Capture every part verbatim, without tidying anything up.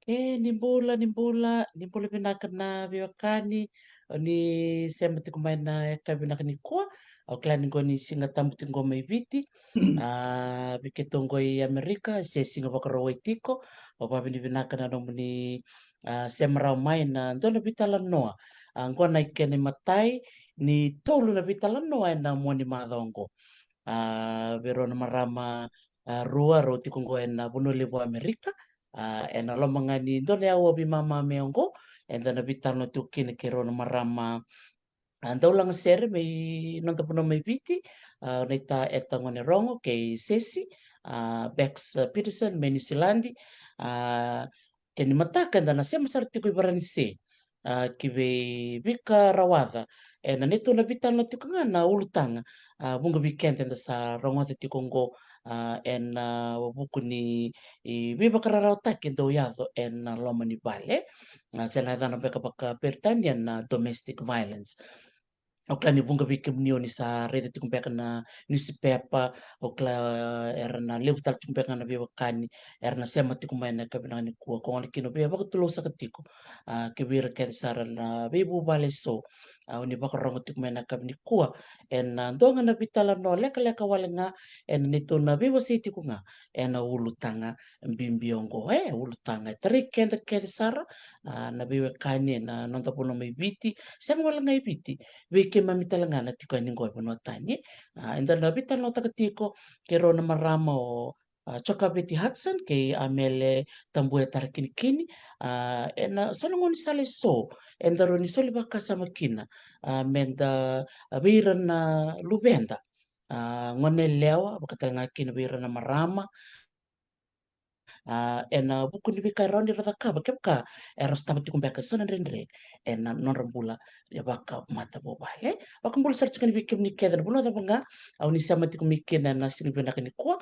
E, ni bula, ni bula, ni bula vinaka na veiwekani. O ni sema tiko mai na yakavi vinaka nikua. Au kila ni qo ni Siga Tabu tiko qo mai Viti. A, vei keitou qo i Amerika, se Siga Vakarauwai tiko. Au vakavinavinaka na nomuni, a, sema rawa mai na dua na veitalanoa. A, qo na ikena imatai ni tolu na veitalanoa ena mua ni macawa qo. A, vei rau na marama, a, rua rau tiko qo ena vanua levu Amerika. A, ena loma ga ni dua na aua veimama mai oqo, eda na veitalanoa tiko kina kei rau na marama, a, dau lagasere mai noda vanua mai Viti, a, o Naita Eta Gonerogo kei Sesi, a, Bex Peterson mai Niusiladi. A, kena imataka eda na sema sara tiko i Varanise, a, ki vei Vika Rawaca. Ena neitou na veitalanoa tiko ga na ulutaga, a, vuqa vei keda eda sa rogoca tiko oqo, a, ena, a, vuku ni, i, veivakararawataki e dau yaco ena loma ni vale. A, se na yacana beka vakaperitania na domestic violence. Au kila ni vuqa vei kemuni o ni sa raica tiko beka na niusipepa, au kila era na levu tale tiko beka ga na veiwekani era na sema tiko mai na yakavi vinaka nikua, ko gole kina via vakatulou saka tiko, a, kei vei ira kece sara na veivuvale eso, a, o ni vakarogo tiko mai na yakavi nikua. Ena dua ga na veitalanoa lekaleka wale ga ena neitou na veiwasei tiko ga ena ulutaga bibi oqo, e, ulutaga e tarai keda kece sara, a, na veiwekani ena noda vanua mai Viti, sega wale ga i Viti, vei keimami tale ga na tiko yani qo e vanua tani. A, eda na veitalanoataka tiko kei rau na marama o, a, Jokaveti Hudson kei Amele Tabua Tarakinikini. A, ena so na gaunisala eso eda rawa ni soli vakasama kina, a, meda, a, vei ira na luveda, a, gone yalewa, vaka tale ga kina vei ira na marama, a, ena vuku ni veika e rawa ni ra cakava kevaka era sotava tiko beka eso na dredre ena nodra bula e vakamatavuvale. Vakabula sara tiko yani vei kemuni kece na vanua cava ga o ni sema tiko mai kina ena siga vinaka nikua.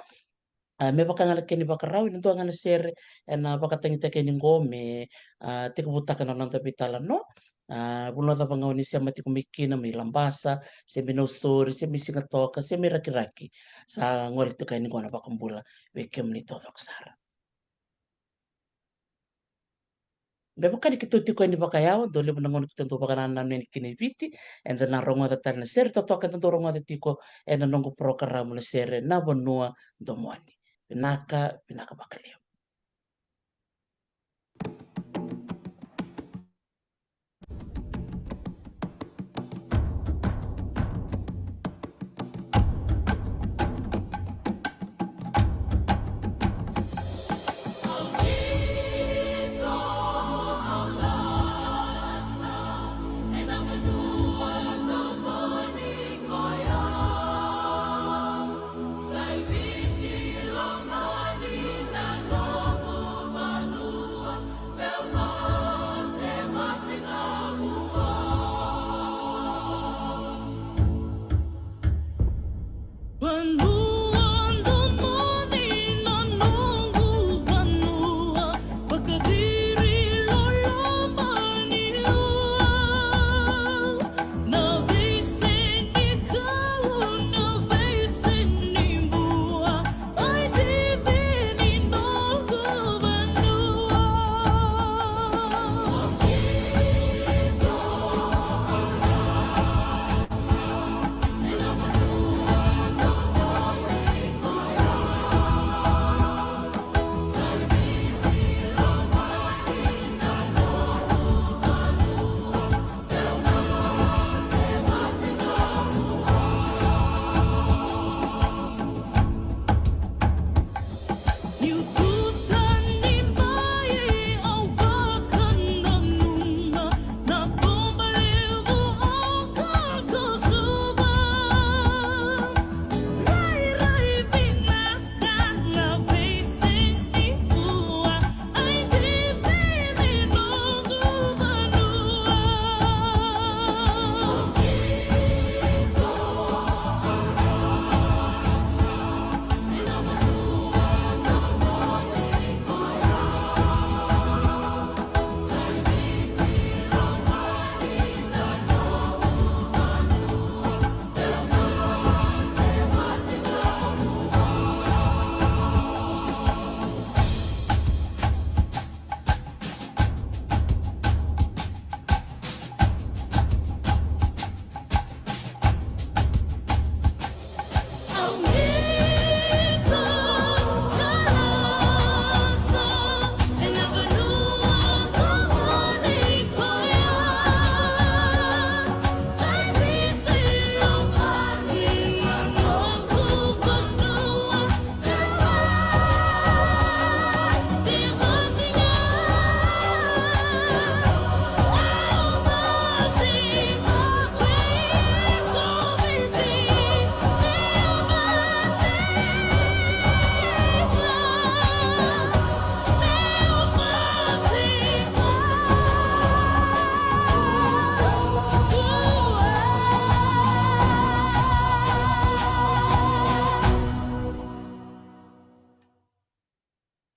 A, me vaka ga na kena ivakarau, ena dua ga na sere ena vakatagitaki yani qo me, a, tekivutaka na noda veitalanoa. A, vanua cava ga o ni sema tiko mai kina, mai Labasa, se mai Nausori, se mai Sigatoka, se mai Rakiraki, sa gole tiko yani qo na vakabula vei kemuni taucoko sara. Me vaka ni keitou tiko yani vakayawa, dau levu na gauna keitou dau vakanananu yani kina i Viti, eda na rogoca tale na sere totoka eda dau rogoca tiko ena noqu porokaramu na sere Na Vanua Domoni. Vinaka, vinaka vakalevu.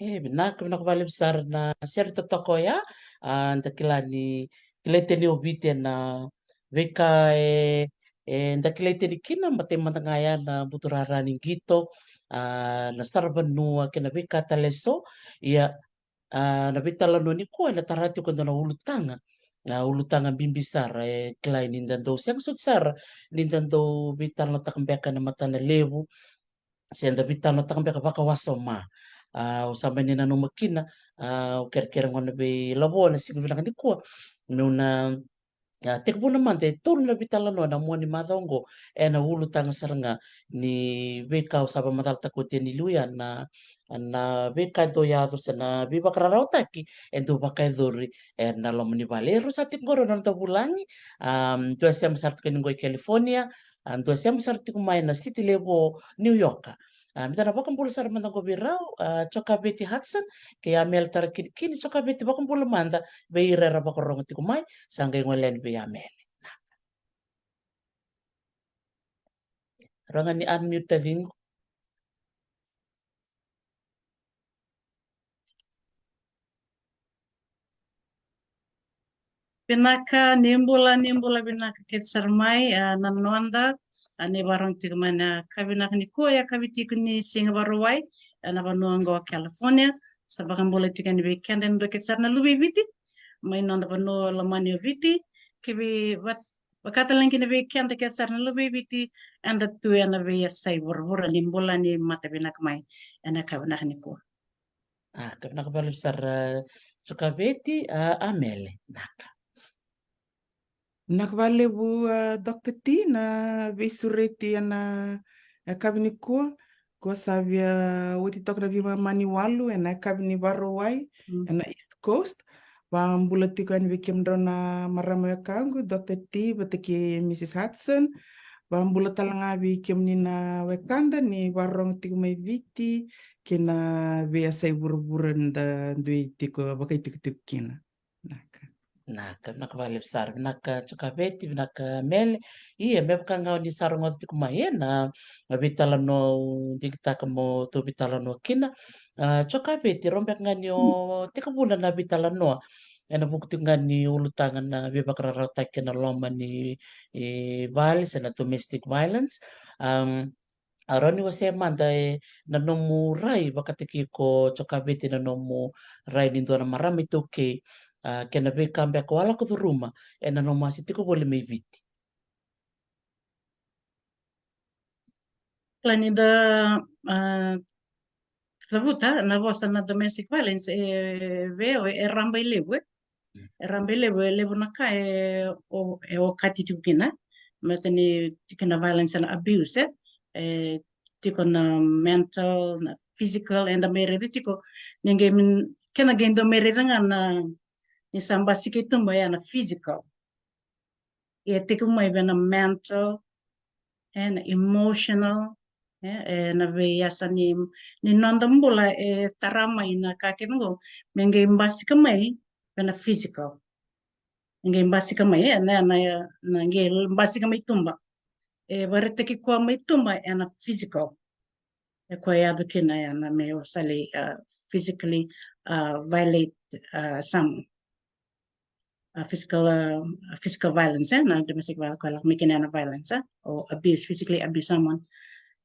E vinaka, vinaka vakalevu sara na sere totoka oya. A, da kila ni kilai tani o Viti ena veika e, e da kilai tani kina, matai mada ga ya na buturara ni qito, a, na saravanua kei na veika tale eso. Ia, a, na veitalanoa nikua ena tara tiko e dua na ulutaga, na ulutaga bibi sara, e kilai ni da dau sega soti sara ni da dau veitalanoataka beka ena matana levu, se da veitalanoataka beka vakawasoma. A, au sa mai ni nanuma kina, a, au kerekere gona vei Lavo ena siga vinaka nikua meu na, a, tekivuna mada e tolu na veitalanoa ena mua ni macawa oqo, ena ulutaga sara ga ni veika au sa vakamacalataka oti ena liu ya, na, na veika e dau yaco se na veivakararawataki e dau vakayacori ena loma ni vale. Erau sa tiko qori na noda vulagi, a, dua e sema sara tiko yani qo i California, a, dua e sema sara tiko mai na siti levu o New York. A, meda na vakabula sara mada qo vei rau, a, Jokaveti Hudson kei Amele Tarakinikini. Jokaveti, vakabula mada vei ira era vakarorogo tiko mai. Sa qai gole yani vei Amele. Rawa ga ni unmute, taciqu. Vinaka, ni bula, ni bula vinaka kece sara mai, a, na noda, a, ni vakarorogo tiko mai na ka vinaka nikua, yakavi tiko ni siga Vakarauwai, a, na vanua oqo o California. Sa vakabula tiko yani vei keda e dua kece sara na luve i Viti mai noda vanua lomani o Viti, kei vei va-, vaka tale ga kina vei keda kece sara na luve i Viti eda tu ena veiyasai vuravura. Ni bula, ni mata vinaka mai ena ka vinaka nikua. A, ka vinaka vakalevu sara, a, Jokaveti, a, Amele, vinaka. Vinaka vakalevu, a, Doctor T, na veisureti ena, e, yakavi nikua. Ko sa via oti toka na veimama ni walu ena yakavi ni Vakarauwai, mm, ena East Coast. Vakabula tiko yani vei kemudrau na marama wekaqu, Doctor T vata kei Missus Hudson. Vakabula tale ga vei kemuni na wekada ni vakarorogo tiko mai Viti kei na veiyasai vuravura da dui tiko vakaitikotiko kina. Vinaka. Vinaka, vinaka vakalevu sara, vinaka Jokaveti, vinaka Amele. Ia, me vaka ga o ni sa rogoca tiko mai ena veitalanoa au digitaka mo tou veitalanoa kina, a, Jokaveti, rau beka ga ni o tekivuna na veitalanoa ena vuku tiko ga ni ulutaga na veivakararawataki ena loma ni, e, vale se na domestic violence. Am, a, rawa ni wasea mada, e, na nomu rai vakataki iko Jokaveti, na nomu rai ni dua na marama iTaukei, a, kei na veika beka o a lako curuma ena nomu a se tiko voli mai Viti. Kila ni da, a, cavuta na vosa na domestic violence, e, vei au e rabailevu, e. Mm. E rabailevu, e levu na ka e, o, e okati tiko kina. Baleta ni tiko na violence na abuse, e. E tiko na mental, na physical, eda mai raica tiko. Ni qai min-, keda qai dau mai raica ga na, ni sa basika i tuba ya na physical. E tekivu mai vei na mental, e, na emotional, e, e, na veiyasa ni, ni noda bula e tara mai na ka kece qo, me qai basika mai vei na physical. E qai basika mai, e, na, na, na qai basika mai tuba. E vakaraitaki koya mai tuba ena physical. E koya e yaco kina ya na me o sa lai, a, physically, a, violate, a, someone. A, physical, a, physical violence, e, na domestic violence, koya lako mai kina na violence, e, o abuse, physically abuse someone.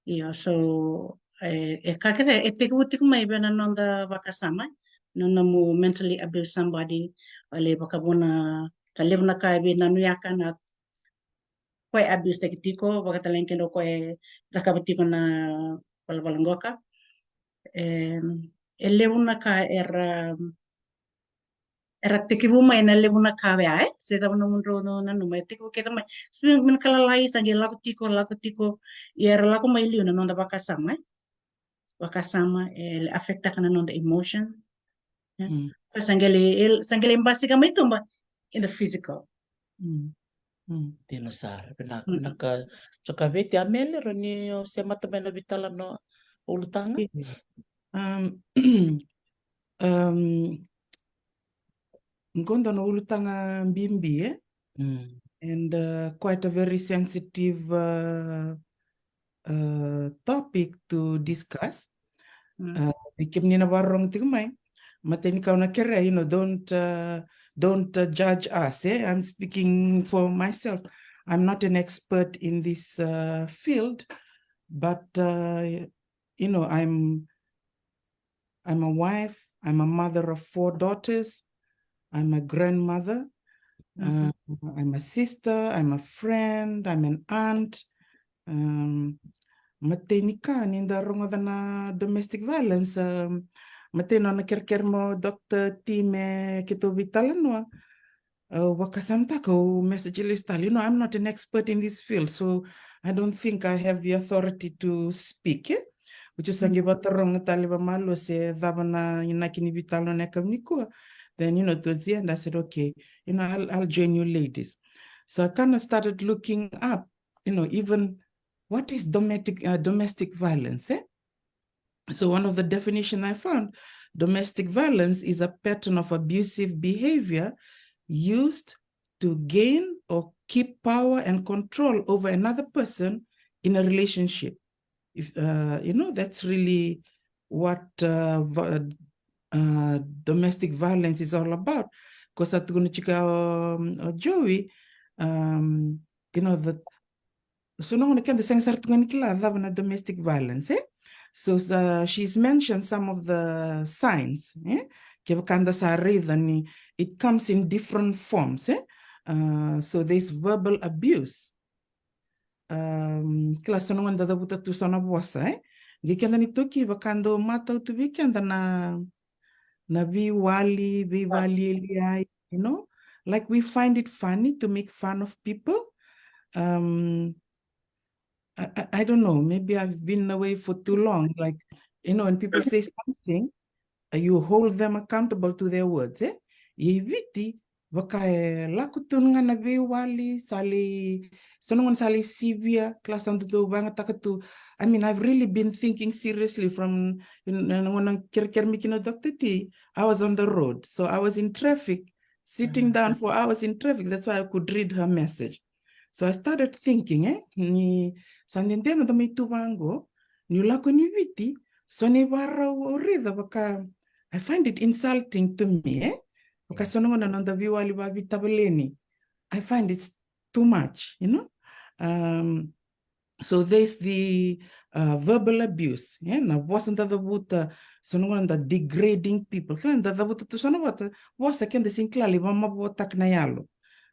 Io, so, e, e ka kece, e tekivu tiko mai vei na noda vakasama, na nomu mentally abuse somebody, o lai vakavuna, sa levu na ka e veinanuyaka na koya e abuse taki tiko, vakatalega kina o koya e cakava tiko na valavala qoka. E, e levu na ka era, era tekivu mai na levu na ka oya, e? Se cava nomudrau na, nanuma, e tekivu kece mai. So, me na ka lalai, sa qai lako tiko, lako tiko, ia era lako mai liu na noda vakasama, e? Vakasama, e affectaka na noda emotion. Yeah. Mm. Sa qai lai, e, sa qai lai basika mai tuba in the physical. Mm. Mm. Dina sara, vinaka, mm, vinaka Jokaveti. Amele, rawa ni o semata mai na veitalanoa ulutaga? Io. Um, um, qo dua na ulutaga bibi, e? Mm. And, uh, quite a very sensitive, uh, uh, topic to discuss. Uh, e kemuni na vakarorogo tiko mai, matai ni ka au na kerea, you know, don't uh, don't uh, judge us, eh? I'm speaking for myself. I'm not an expert in this uh, field, but uh, you know, I'm I'm a wife, I'm a mother of four daughters, I'm a grandmother, uh, I'm a sister, I'm a friend, I'm an aunt. Um, matai ni ka ni da rogoca na domestic violence, um, matai nona kerekere mo Doctor T me keitou veitalanoa. Uh, vakasamataka, au message lesu tale. You know, I'm not an expert in this field, so I don't think I have the authority to speak, eh? Uciu sa qai vataroga tale vamalua se cava na inaki ni veitalanoa na yakavi nikua. Then, you know, towards the end, I said, okay, you know, I'll, I'll join you ladies. So I kind of started looking up, you know, even what is domestic, uh, domestic violence, eh? So one of the definition I found, domestic violence is a pattern of abusive behavior used to gain or keep power and control over another person in a relationship. If, uh, you know, that's really what uh, vi- uh, domestic violence is all about. Because I tukuna tiko, um, o Joey, um, you know, that so na gauna keda sega sara tu ga ni kila cava na domestic violence, eh? So uh, she's mentioned some of the signs, eh? Kevaka da sa raica ni it comes in different forms, eh? Uh, so there's verbal abuse. Um, kila so na gauna da cavuta tu so na vosa, eh? Qai keda ni toki vaka dau matau tu vei keda na na veiwali, veivalialiai, you know, like we find it funny to make fun of people. Um, I, I, I don't know, maybe I've been away for too long. Like, you know, when people say something, uh, you hold them accountable to their words, eh? Ia i Viti, vaka e lako tu ga na veiwali, sa lai, so na gauna sa lai sivia, kila sa dodonu vakayagataka tu. I mean, I've really been thinking seriously from, you know, na gauna kerekere mai kina o Doctor T, I was on the road. So I was in traffic, sitting down for hours in traffic. That's why I could read her message. So I started thinking, eh, ni sa dede noda mai tu vaqo, niu lako i Viti, so na ivakarau au raica vaka, I find it insulting to me, eh? Vaka so na gauna noda veiwali vakaveitavaleni. I find it's too much, you know? Um, so there's the uh, verbal abuse, eh? Na vosa da cavuta, so na gauna da degrading people. Kila da cavuta tu so na vosa, vosa keda sega ni kila lai vakamavoataka na yalo.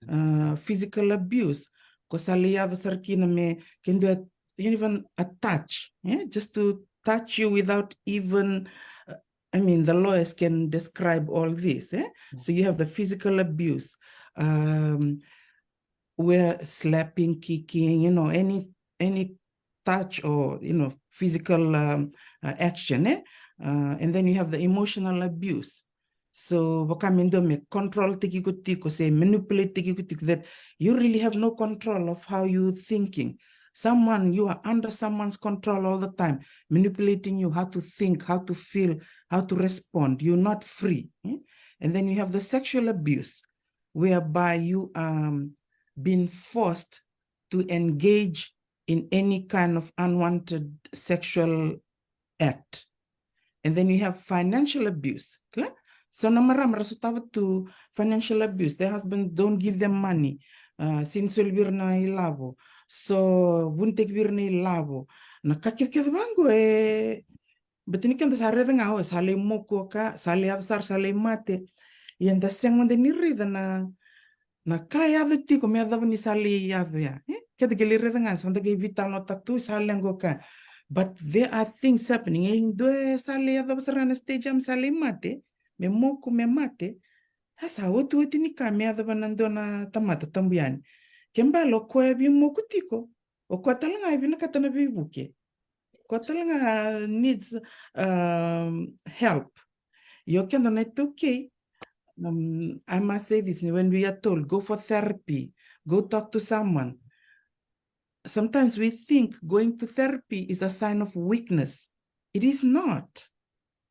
Uh, physical abuse, ko sa lai yaco sara kina me, ke dua, you know, even a touch, eh? Just to touch you without even, uh, I mean, the lawyers can describe all this, eh? So you have the physical abuse, um, where slapping, kicking, you know, any any touch or, you know, physical um, uh, action, eh? Uh, and then you have the emotional abuse. So vaka me dua me control tiko iko tiko, se manipulate tiko iko tiko, that you really have no control of how you thinking. Someone, you are under someone's control all the time, manipulating you, how to think, how to feel, how to respond. You're not free, eh? And then you have the sexual abuse, whereby you um being forced to engage in any kind of unwanted sexual act. And then you have financial abuse. Kila? So na marama ra sotava tu financial abuse. Their husband don't give them money. Uh, sega ni soli vei ira na ilavo. So vunitaki vei ira na ilavo. Na ka kecekece vaqo e Baleta ni keda sa raica ga, o, sa lai moku o ka, sa lai yaco sara, sa lai mate. Ia da sega mada ni raica na na ka e yaco tiko me yacova ni sa lai yaco ya. Eh? Keda qai lai raica ga, sa da qai veitalanoataka tu, sa leqa o ka. But there are things happening. E dua e sa lai yacova sara ga na stage ya me sa lai mate, me moku, me mate. A sa otioti ni ka me yacova na dua na tamata tabu yani. Ke bale o koya e via moku tiko, o koya tale ga e vinakata na veivuke. Koya tale ga needs um, help. Io, keda na iTaukei, um, I must say this, when we are told, go for therapy, go talk to someone. Sometimes we think going to therapy is a sign of weakness. It is not.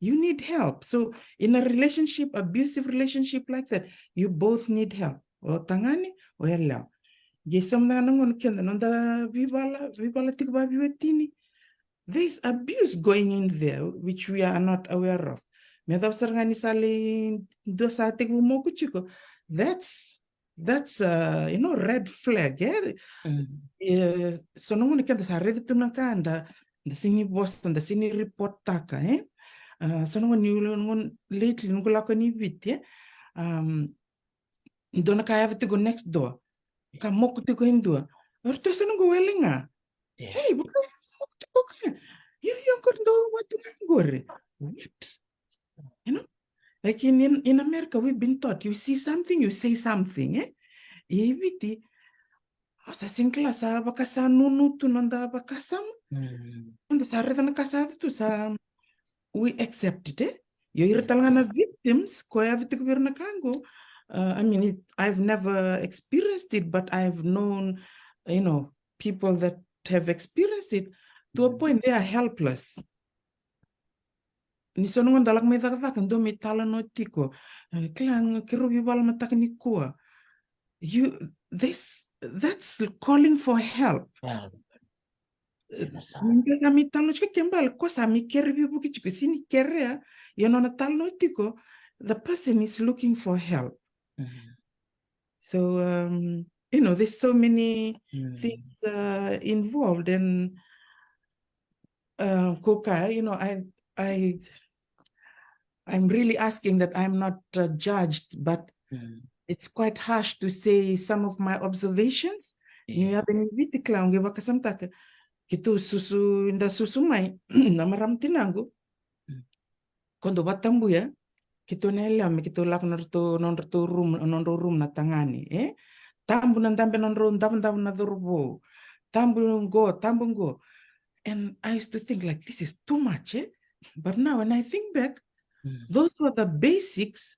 You need help. So in a relationship, abusive relationship like that, you both need help. O tagane, o yalewa. Qai so mada ga na gauna keda, noda veivala, veivala tiko vaveiwatini. There's abuse going in there, which we are not aware of. Me cava sara ga ni sa lai dua sa tekivu moku tiko. That's, that's, uh, you know, red flag, eh? Mm. E, so na gauna keda sa raica tu na ka da, da sini vosa, da sini reportaka, eh? Uh, so na gauna ni, na gauna lately, noqu lako ni Viti, eh? Um, dua na ka yaco tiko next door. Ka moku tiko e dua. Ratou sa noqu wele ga. Yeah. Hey, vaka moku tiko ka. Io, io, qori dou watu ga qori. What? You know? Like in, in, in America, we've been taught, you see something, you say something, eh? E Viti, o sa sini kila sa vaka sa nunu tu noda vakasama. Mm. Noda sa raica na ka sa yaco tu sa, we accept it, eh? Io, ira tale ga na victims, ko yaco tiko vei ira na ka qo. Uh, I mean, it, I've never experienced it, but I've known, you know, people that have experienced it. To a point, they are helpless. Ni so na gauna da lako mai cakacaka, dua mai talanoa tiko. Eh, kila, keirau veivakalolomataka nikua. You, this, that's calling for help. Yeah. Eh, ni da sa mai talanoa tiko, kena ibalebale ko sa mai kere veivuke tiko, sini kerea, ia nona talanoa tiko, the person is looking for help. Mm. So, um, you know, there's so many Mm. things, uh, involved, and, uh, ko ka, you know, I, I, I'm really asking that I'm not, uh, judged, but Mm. it's quite harsh to say some of my observations. Ni Yeah. yaco ni Viti, kila, au qai vakasamataka. Keitou susu, da susu mai, na marama tinaqu. Mm. Ko dau vakatabuya, keitou na yalewa me keitou lako nodratou, nodratou room, nodratou room na tagane, eh? Tabu na dabe nodratou davodavo na cauravou. Tabu qo, tabu qo. And I used to think, like, this is too much, eh? But now when I think back, Mm. those were the basics,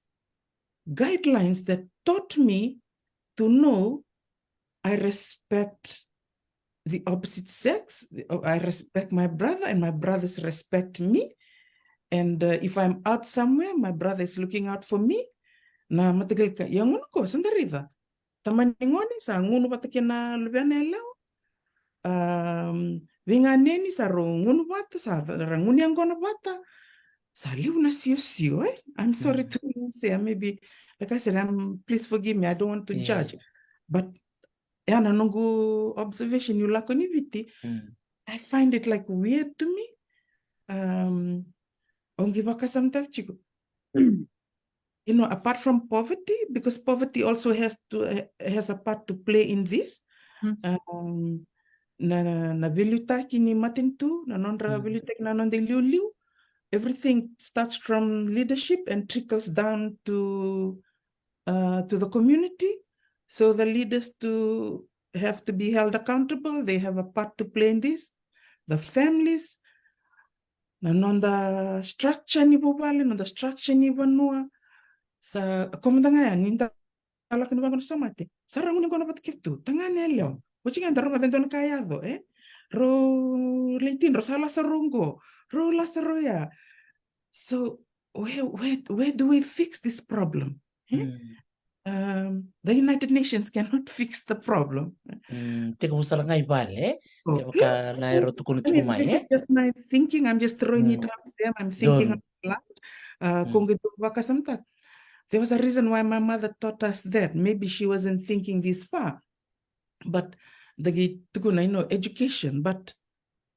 guidelines that taught me to know I respect the opposite sex. The- I respect my brother and my brothers respect me. And, uh, if I'm out somewhere, my brother is looking out for me. Na mataqali ka, ia gauna qo, sa da raica. Tamani gone, sa gunu vata kei na luvena yalewa. Um, veiganeni sa rau gunu vata, sa ra gunu yaqona vata. Sa levu na siosio, eh? I'm sorry Mm. to say, maybe, like I said, I'm, please forgive me, I don't want to Yeah. judge. But ia na noqu observation niu lako ni Viti, Mm. I find it, like, weird to me. Um, au qai vakasamataka tiko. You know, apart from poverty, because poverty also has to, uh, has a part to play in this. Mm. Um, na, na, na veiliutaki ni matanitu, na nodra Mm. veiliutaki na noda iliuliu. Everything starts from leadership and trickles down to, uh, to the community. So the leaders to have to be held accountable. They have a part to play in this. The families, na noda structure ni vuvale, noda structure ni vanua. Sa, ko mada ga ya, ni da lako ni vaqo na somate. Sa ra gunu yaqona vata kece tu, tagane yalewa. Oti ga da rogoca e dua na ka yaco, eh? Rau lai tini, rau sa lasa rau qo, rau lasa rau ya. So where, where, where do we fix this problem? Eh? Mm. Um, the United Nations cannot fix the problem. Mm, tekivu sara ga i vale, eh? Oh, Kevaka yeah, na so, era tukuna I tiko mean, mai, this eh? is just my thinking. I'm just throwing it Mm. out there. I'm thinking Donu. out loud. Uh, Mm. ko qai dau vakasamataka. There was a reason why my mother taught us that. Maybe she wasn't thinking this far. But da qai tukuna, you know, education, but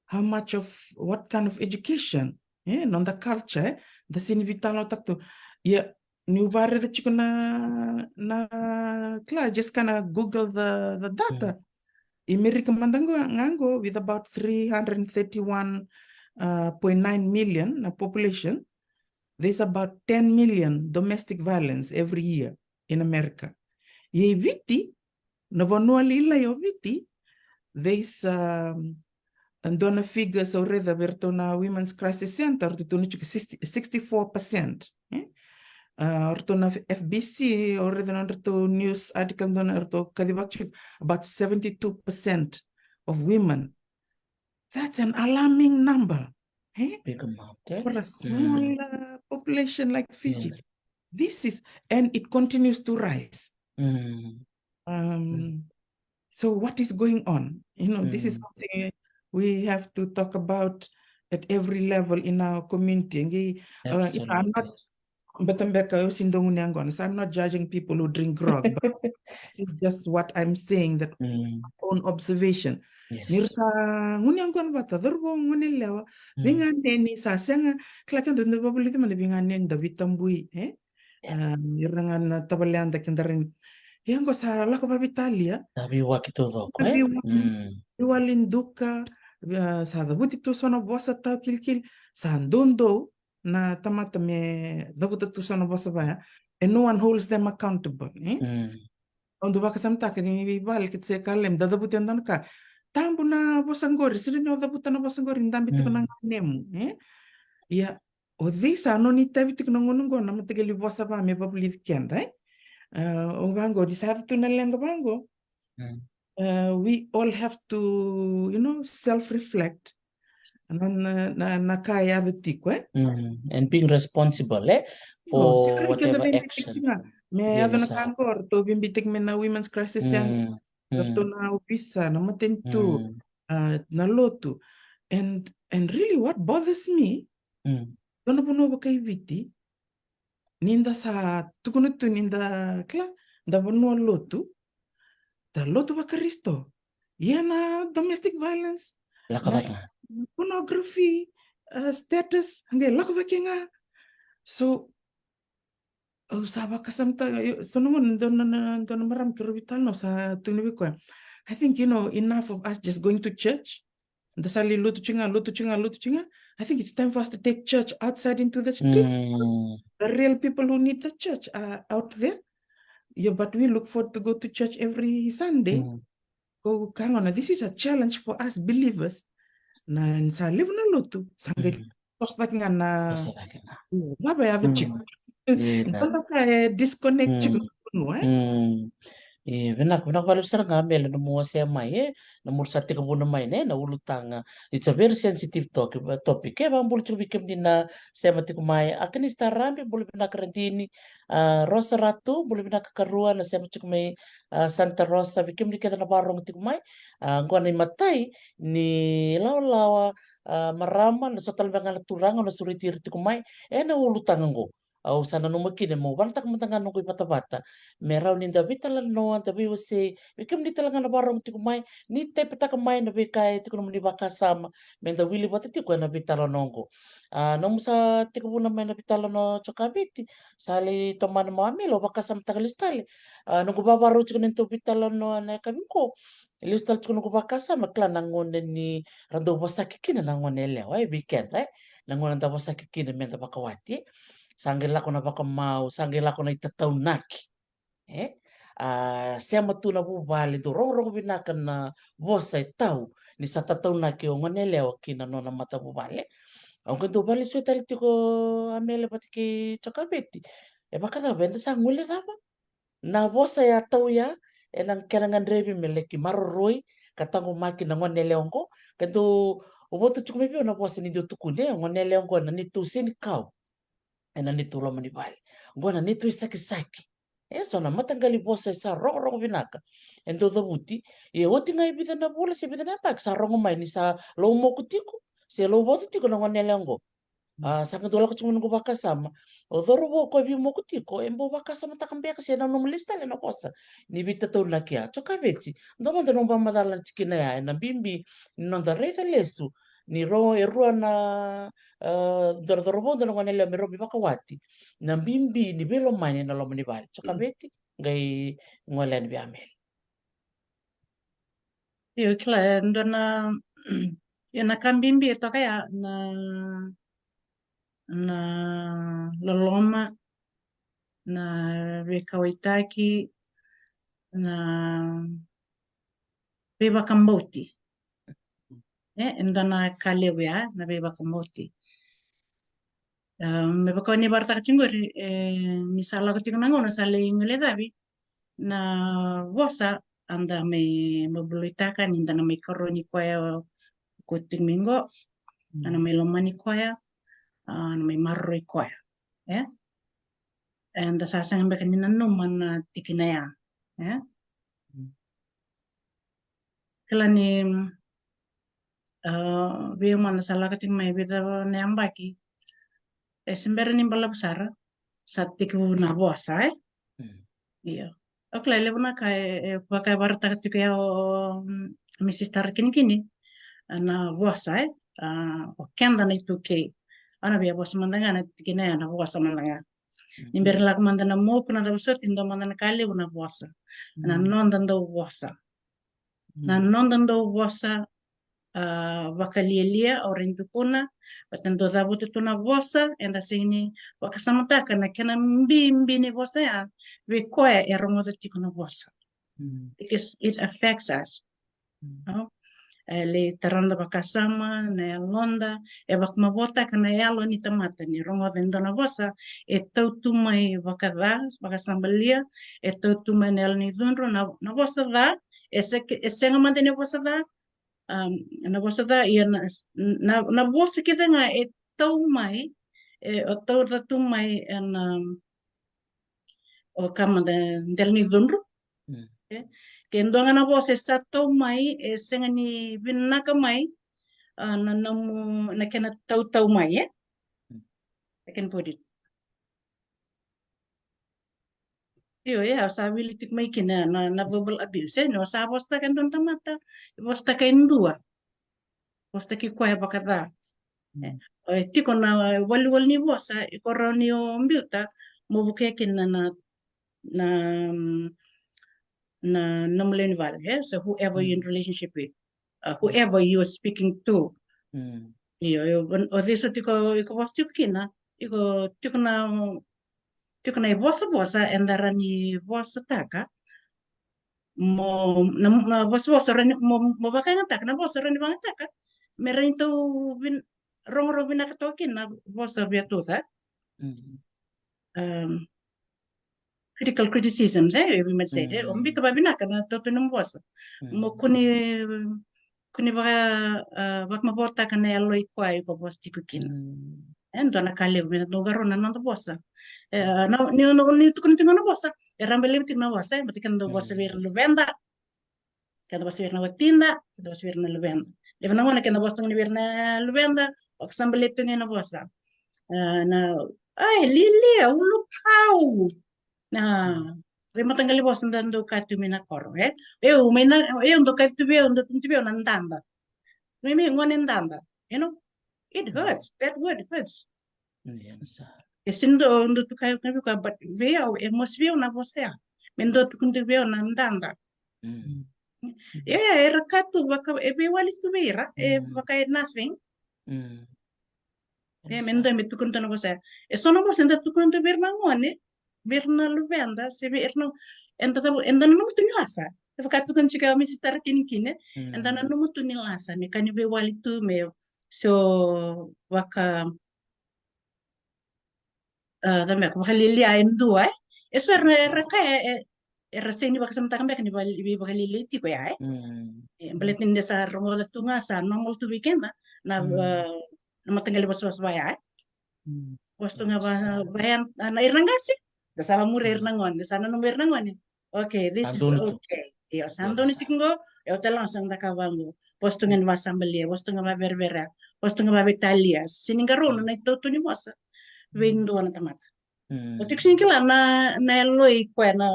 how much of what kind of education? Eh, noda culture, eh? Da sini veitalanoataka tu. Ia, niu vakaraica tiko na, na, kila, just kinda Google the, the data. Mm. I Merika mada ga qo, with about three hundred thirty-one, uh, point nine million na population, there's about ten million domestic violence every year in America. Ia i Viti, na vanua lailai o Viti, there's, um, e dua na figures au raica vei iratou na Women's Crisis Center, ratou tukuna tiko sixty, sixty-four percent, eh? Uh, o ratou na F B C, au raica na nodratou news article, dua na ratou kacivaka tiko, about seventy-two percent of women. That's an alarming number, eh? Big amount, eh? For a small, uh, population like Fiji. Yeah. This is, and it continues to rise. Mm. Um, Mm. so what is going on? You know, this is Mm. something we have to talk about. at every level in our community. Qai, uh, you know, I'm not, Absolutely. beta beka au se dua gone yaqona, so I'm not judging people who drink grog, but it's just what I'm saying, that Mm, own observation. Ni ra yes. sa gone yaqona vata, cauravou, gone yalewa, Mm, veiganeni, sa sega, kila, keda da vakavulici mai na veiganeni, da veitabui, e? Yeah. Ah, ira ga na tavaleda, keda rai ni, ia qo sa lako vakaveitalia. Sa veiwaki taucoko, Sa e? veiwaki, Mm, veiwali duka, ah, sa cavuti tu so na vosa tau kilikili, sa doudou na tamata me cavuta tu so na vosa vaya, and no one holds them accountable, e? mm, Au dau vakasamataka ni vale kece, sa kaya, me da cavuti e dua na ka. Tabu na vosa qori, sega ni o cavuta na vosa qori, dabe tiko na mm, ganemu, e? Ia, o cei sa nona itavi tiko na gauna qo na mataqali vosa va me vakavulici keda, e? Ah, o vaqo, ni sa yaco tu na leqa vaqo. mm. Uh, we all have to, you know, self-reflect. Na, na, na, na ka e yaco tiko, e? Mm, and being responsible, e? No, sega For ni keda whatever veibeitaki action. tiko ga. Me Io, yaco na sa. Ka qo, ratou veibeitaki mai na Women's Crisis Center, Mm, ratou mm, na ovisa, na matanitu, mm, ah, na lotu. And, and really what bothers me, mm. dua na vanua vakaiviti, ni da sa tukuna tu ni da, kila, da vanua lotu, da lotu vaKarisito. Ia na domestic violence, Lako na cake ga. pornography, uh, status, qai lako cake ga. So, au sa vakasamataka, io, so na gauna dua na, na, dua na marama keirau veitalanoa, au sa tukuna vei koya, I think, you know, enough of us just going to church. Da sa lai lotu tiko ga, lotu tiko ga, lotu tiko ga. I think it's time for us to take church outside into the streets, because Mm, the real people who need the church are out there. Yeah, but we look forward to go to church every Sunday. mm, Ko ka gona, this is a challenge for us believers. Na sa levu na lotu, sa qai mm. toso cake ga na, Toso cake ga. cava e yaco Mm. tiko. Io, na. Dua na ka e disconnect tiko Mm. na vanua, e? Mm. Io, vinaka, vinaka vakalevu sara ga, Amele, na nomu wasea mai, e? Na nomu sa tekivuna mai, ne, na ulutaga. It's a very sensitive topic, topic. E, vakabula tiko vei kemuni na sema tiko mai. Akanisi Tarabe, bula vinaka Radini. A, Rosa Ratu, bula vinaka karua, na sema tiko mai, a, Santa Rosa, vei kemuni kece na vakarorogo tiko mai. A, qo na imatai ni lawalawa, a, marama, na so tale beka ga na turaga, na sureti ira tiko mai ena ulutaga qo. Au sa nanuma kina meu vagataka mada ga noqu ivatavata me rawa ni da veitalanoa, da veiwasei, vei kemuni tale ga na vakarorogo tiko mai, ni taipataka mai na veika e tiko nomuni vakasama me da wili vata tiko ena veitalanoa qo. A, nomu sa tekivuna mai na veitalanoa, Jokaveti, sa lai tomana mai o Amele, au vakasamataka lesu tale. A, noqu vakarau tiko na neitou veitalanoa na yakavi qo, lesu tale tiko noqu vakasama, kila, na gauna ni ra dau vosaki kina na gone yalewa, e, vei keda, e, na gauna da vosaki kina me da vakawati, e, sa qai lako na vakamau, sa qai lako na itataunaki. E, a, sema tu na vuvale, dau rogorogo vinaka na vosa e tau ni sa tataunaki o gone yalewa ki na nona matavuvale. Au qai dau vakalesuya tale tiko, Amele vata kei Jokaveti, e vakacava, eda sa guilecava na vosa ya tau ya ena kena gadrevi me laki maroroi ka taqomaki na gone yalewa qo. Ka dau votu tiko mai vei au na vosa ni dau tukuni, e, gone yalewa qo na neitou senikau ena neitou loma ni vale. Qo na neitou isakisaki. E so na mataqali vosa e sa rogorogo vinaka e dau cavuti. Ia oti ga e vica na vula se vica na yabaki sa rogo mai ni sa laumoku tiko se lauvotu tiko na gone yalewa qo. A, sa qai dau lako tiko mai noqu vakasama, o cauravou o koya e veimuku tiko, e bau vakasamataka beka se nanuma lesu tale na vosa ni veitataunaki ya. Jokaveti, dua mada na nomu vakamacala na tikina ya, ena bibi ni noda raica lesu ni ro, e rua na, a, dua na cauravou, dua na gone yalewa, me rau mai vakawati. Na bibi ni veilomani ena loma ni vale. Jokaveti, qai gole yani vei Amele. Io, kila, e dua na, io, na ka bibi e toka ya na, na loloma, na veikauwaitaki, na veivakabauti. E, e dua na ka levu ya, na veivakabauti. E, me vaka o ni vakaraitaka tiko qori, e, ni sa lako tiko na gauna sa lai guilecavi na vosa, a da mai, mai vakavulica ni da na mai karoni koya, ko tiko mai qo, a na mai lomani koya, a na mai maroroi koya. E? Eda sa sega beka ni nanuma na tikina ya. E? Kila ni, Ah, vei au mada sa lako tiko mai vica na yabaki. E se bera ni balavu sara, sa tekivu na vosa, e? Mm. Io. Au kila e levu na ka e, e vaka e vakaraitaka tiko ya o, mm, Misista Kinikini, a, na vosa, e? A, o keda na iTaukei. Au na via vosa mada ga na tikina ya, na vosa mada ga. Ni bera ni lako mada na moku, na cava soti, dua mada na ka levu na vosa. Na noda dau vosa. Na noda dau vosa, a, vakalialia, au rawa ni tukuna, baleta dau cavuta tu na vosa, eda sega ni vakasamataka na kena bibi ni vosa ya, vei koya e rogoca tiko na vosa. Mm. Because it affects us. Mm. No? E lai taroga na vakasama, na yaloda, e vakamavoataka na yalo ni tamata ni rogoca e dua na vosa, e tau tu mai vakaca, vakasabalia, e tau tu mai na yalo ni cudru, na, na vosa ca, e se-, e sega mada ni vosa ca, um, na vosa ca, ia na, na, na vosa kece ga e tau mai, e, o tau ca tu mai, e na, um, o ka mada dela ni cudru. Mm. E? Ke dua ga na vosa e sa tau mai, e sega ni vinaka mai, a, na nomu, na kena tautau mai, e? Mm. I can put it. Io, ia, sa wili tiko mai kina na, na verbal abuse, e? Ni o sa vosataka e dua na tamata, vosataka e dua. Vosataki koya vakaca. Mm. E, o e tiko na waliwali ni vosa, iko rawa ni o biuta, mo vukea kina na, na, na nomu lewe ni vale, e? So whoever you're in relationship with, uh, whoever you're speaking to. Mm. Io, io, o cei so tiko, iko vosa tiko kina, iko tiko na, tiko na ivosavosa, eda rawa ni vosataka, mo, na, na vosavosa rawa ni, mo, mo vakayagataka, na vosa rawa ni vakayagataka, me rawa ni tau vin-, rogorogo vinaka toka kina na vosa via tuca. Mm. Um, critical criticisms, e, we might say, e, o biuta vakavinaka na tautau ni nomu vosa. Mm. Mo kua ni, kua ni vaka, a, vakamavoataka na yalo i koya iko vosa tiko kina. Mm. E, dua na ka levu me na dau qarauna na noda vosa. E, na, ni, ni, ni tukuna tiko na vosa, e rawa beka levu tiko na vosa, e, baleta keda dau vosa vei ira na luveda. Keda vosa vei ira na watida, keda vosa vei ira na luveda. Levu na gauna keda vosa tu ga vei ira na luveda, vakasabalia tu ga na vosa. A, na, ai, lialia, ulukau. Na, veimataqali vosa da dau kaya tu mai na koro, e? Eu, mai na, eu dau kaya tu vei au, dau tukuna tu vei au na dada. Mai, mai gone dada, you know? It hurts. That word hurts. Ia, sa. E sega ni dua, dua tu kaya, kaya vei koya, but vei au, e mosi vei au na vosa ya. Me dua tukuna tu vei au na dada. Mm. Ia, era ka tu vaka, e veiwali tu vei ira, e vaka e nothing. Mm. E, me dua me tukuna tu na vosa ya. E so na vosa eda tukuna tu vei ira na gone, vei ira na luveda, se vei ira na, eda sa, eda nanuma tu ni lasa. E vaka tukuna tiko o Misista Kinikini, eda nanuma tu ni lasa, me ka ni veiwali tu me so vaka, a, cava me, vakalialia e dua, e? E so era, era kaya, e, era sega ni vakasamataka beka ni vaka-, veivakalialiai tiko ya, e? Mm. E, baleta ni da sa rogoca tu ga sa normal tu vei keda na, a, na mataqali vosavosa vaya, e? Mm. Vosa tu ga va-, vaya, a, na ira na qase, da sa vakamuri ira na gone, da sa nanuma ira na gone. Okay, this is okay. Io, sa donu tiko qo, e, au tale ga sa na cakava qo. Vosa tu ga ni vakasabalia, vosa tu ga ni vakavereverea, vosa tu ga ni vakaveitalia. Sega ni qarauna na itautau ni vosa vei dua na tamata. Mm. O tiko sega ni kila na, na yalo i koya na,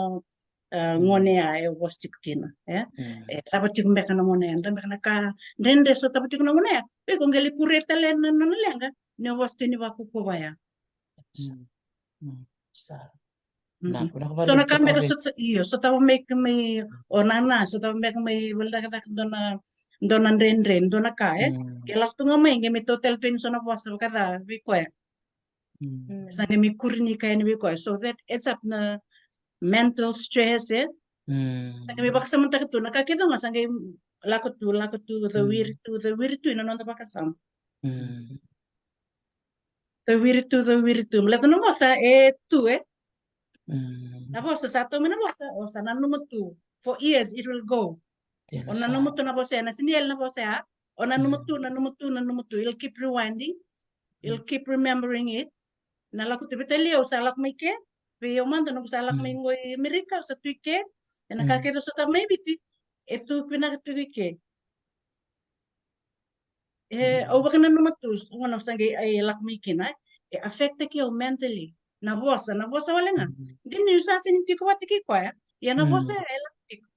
a, gone ya e vosa tiko kina, e? Mm. E cava tiko beka na gone ya, dua beka na ka dredre so cava tiko na gone ya. Vei iko qai lai kuria tale na nona leqa ni o vosa tu ni vakaukauwa ya. Mm. Mm. Sa. Mm. Na, na, so na ka beka so, io, sotava mai, mai, o nana, sotava beka mai, vale, cakacaka dua na, dua na dredre, dua na ka, e? Mm. Ke lako tu ga mai, qai mai tautale tu ni so na vosa vakaca vei koya. Mm. Sa qai mai kuri ni ka yani vei koya. So that adds up na mental stress, e? Mm. Sa qai mai vakasamataka tu, na ka kece ga, sa qai lako tu, lako tu, cawiri tu, cawiri tu, ena noda vakasama. Mm. Cawiri tu, cawiri tu. Baleta na vosa e tu, e? Mm. Na vosa, sa tau mai na vosa, o sa nanuma tu. For years, it will go. O nanuma tu na vosa ya, na sega ni yali na vosa ya. O nanuma tu, nanuma tu, nanuma tu. It'll keep rewinding. It'll keep remembering it. Na lako tu vei Italia, au sa lako mai ke. Vei au mada, noqu sa lako mai qo i Amerika, au sa tu i ke. Ena ka kece au sotava mai Viti, e tu vinaka tu i ke. E, au vakananuma tu, gauna au sa qai, e, lako mai kina, e affect-taki au mentally. Na vosa, na vosa wale ga. Dina niu sa sega ni tiko vata kei koya, ia na vosa ya e lako tiko.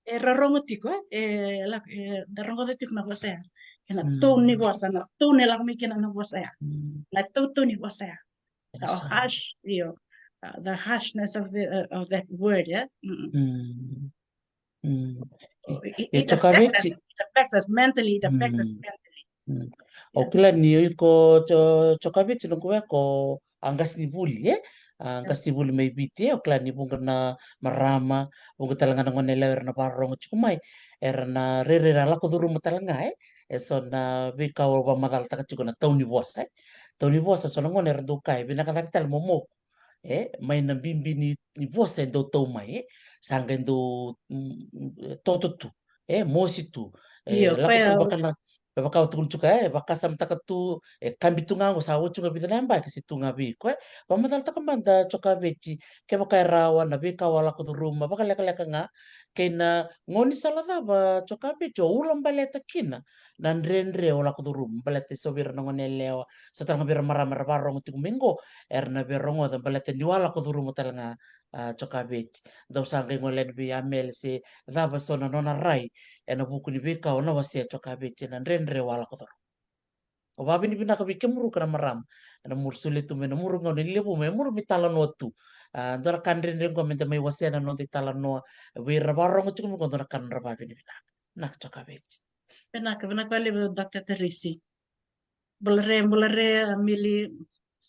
E rorogo tiko, e, e lako, e, da rogoca tiko na vosa ya. E na tone ni vosa, na tone e lako mai kina na vosa ya. Na tautau ni vosa ya. The harsh, io. Uh, the harshness of the, uh, of that word, yeah? Mm. It, it affects us, it affects us mentally, it affects us mentally. Au kila ni o iko Jokoveci, noqu weka, o qasenivuli, e? A qasenivuli mai Viti, e? Au kila ni vuqa na marama, vuqa tale ga na goneyalewa era na vakarorogo tiko mai, era na rairai ra lako curuma tale ga, e? E so na veika au vakamacalataka tiko na tau ni vosa, e? Tau ni vosa, so na gauna era dau kaya, vinaka cake tale mo moku. E, mai na bibi ni, ni vosa e dau tau mai, e. Sa qai dau, mm, mm, toto tu, e, mosi tu. E, lako tu vaka na, vaka au tukuna tiko, e, vakasamataka tu, e, kabi tu ga oqo, sa oti ga vica na yabaki se tu ga vei iko, e. Vakamacalataka mada Jokoveci, kevaka e rawa na veika au a lako curuma, vakalekaleka ga, kei na gaunisala cava Jokoveci o ulabaleta kina na dredre o lako curuma, baleta e so vei ira na goneyalewa, so tale ga vei ira marama era vakarorogo tiko mai qo, era na via rogoca baleta niu a lako curuma tale ga, a, Jokoveci. Dou sa qai gole yani vei Amele se cava so na nona rai ena vuku ni veika o na wasea Jokoveci, na dredre o a lako curuma. Au vakavinavinaka vei kemuru ka na marama ena muri solia tu mai na muri gauna ni levu mai, e muri mai talanoa tu. A, dua na ka dredre qo me da mai wasea na noda italanoa vei ira vakarorogo tiko mai qo, dua na ka nodra vakavinavinaka. Vinaka Jokoveci. Vinaka, vinaka vakalevu Doctor Tarisi. Bula re, bula re, a, Mili,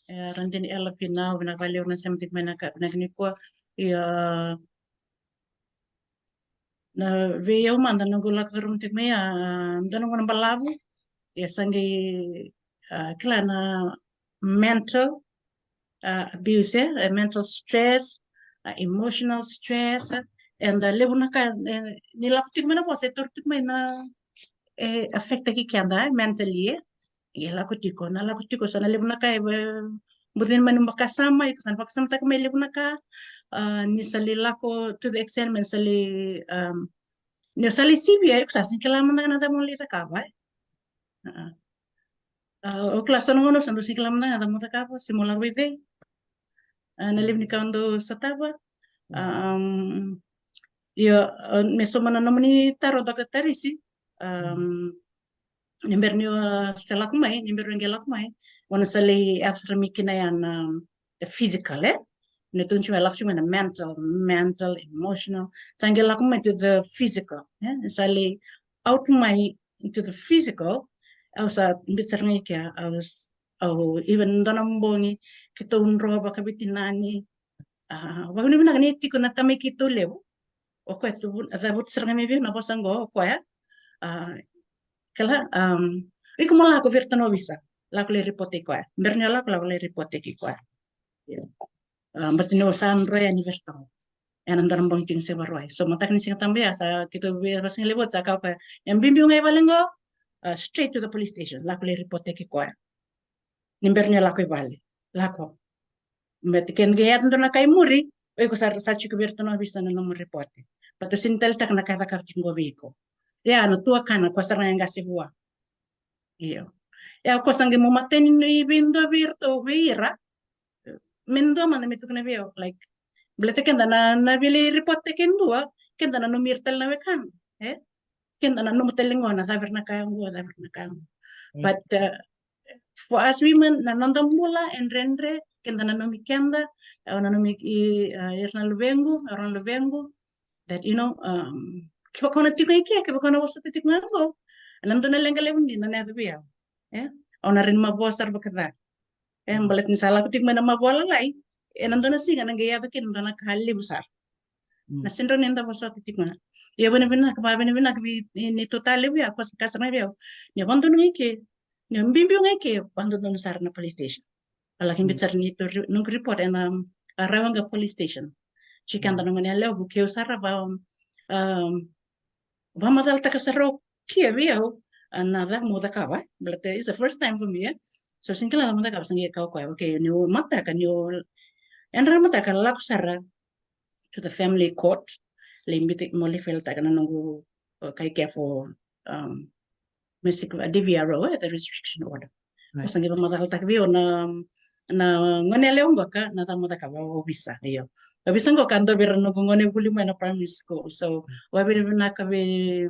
e, Radini Ela Finau, vinaka vakalevu na sema tiko mai na ka, vinaka nikua. Ia, na vei au mada noqu lako curuma tiko mai, a, dua na gauna balavu, ia sa qai, a, kila na mental, a, abuse, e, mental stress, a, emotional stress, e, and, a, levu na ka, e, ni lako tiko mai na vosa, e tauri tiko mai na, e, affect-taki keda, e, mentally, e. E lako tiko, na lako tiko, sa na levu na ka, e, bucini mai na vakasama, iko sa na vakasamataka mai levu na ka, a, ni sa lai lako to the extent me sa lai, um, ni sa lai sivia, iko sa sega ni kila mada ga na cava mo lai cakava, e. A, a, o kila so na gauna sa dau sega ni kila mada ga na cava mo cakava, se mo lako vei cei. A, na levu ni ka dau sotava. Um, io, a, me sauma na nomuni taro Doctor Tarisi. Um, ni bera niu, a, sa lako mai, ni bera niu qai lako mai, o na sa lai yaco sara mai kina ya na, um, the physical, e? Ni tukuni tiko mai, lako tiko mai na mental, mental, emotional. Sa qai lako mai to the physical, e? Sa lai out mai into the physical. Au sa biuta sara ga i kea, au s-, au even dua na bogi keitou dro vakaveitinani. A, vakavinavinaka ni tiko na tamai keitou levu. O koya tu vu-, cavuta sara ga mai vei au na vosa qo, o koya. A, kila, um, iko mo lako vei iratou na ovisa. Lako lai report-taki koya. Bera ni o lako, lako lai report-taki koya. Ia. A, baleta ni o sa dro yani vei iratou. Ena dua na bogi tini se va rua. So mataka ni Siga Tabu ya sa keitou via vasigalevu oti, sa kaya o koya, e biubiu ga i vale qo, a, straight to the police station. Lako lai report-taki koya. Ni bera ni o lako i vale. Lako. Me te ke qai yaco dua na ka i muri, o iko sa, sa tiko vei iratou na ovisa na nomu report. Baleta o sega ni taleitaka na ka e cakava tiko qo vei iko. Ia, na tuakana, o koya sara ga e qase vua. Io. Ia, o koya sa qai mai mateni ni veidua vei iratou, vei ira. Me dua mada me tukuna vei au, like, baleta keda na, na via lai report-taki e dua, keda na nanumi ira tale na wekana, e? Keda na nanuma tale qo na cava era na kaya qo, cava era na kaya qo. Mm. But, uh, for us women, na noda bula e dredre, keda na nanumi keda, au nanumi i, uh, ira na luvequ, ira na luvequ, that, you know, um, kevaka o na tiko i ke, kevaka o na vosota tiko ga qo, ena dua na leqa levu dina na yaco vei au. E? Au na rawa ni mavoa sara vakaca. E, baleta ni sa lako tiko mai na mavoa lalai, ena dua na siga na qai yaco kina dua na ka levu sara. Mm. Na sega ni da vosota tiko ga. Ia vinavinaka, vakavinavinaka vei neitou talevu ya, o koya sa kaya sara ga vei au, ni o vakadodonu ga i ke, ni o biubiu ga i ke, vakadodonu sara na police station. A laki biuta sara neitou re-, noqu report ena, a, Raiwaqa Police Station. Tiko keda na goneyalewa, vukei au sara, va, um, vakamacalataka sara o koya vei au, a, na cava meu cakava, e? Baleta it's the first time for me, e? So, sega ni kila na cava meu cakava, sa qai kaya o koya, okay, niu mataka, niu yadra na mataka, lako sara to the family court, lai biuta, mo lai file-taka na noqu, uh, ka i ke for, um, me sick, a D V R O, e, the restriction order. Right. Au sa qai vakamacalataka vei au na, na gone yalewa qoka, na cava mo cakava, au visa, io. Au visa qoka, dua vei ira na noqu gone vuli mai na primary school. So, mm, vakavinavinaka vei,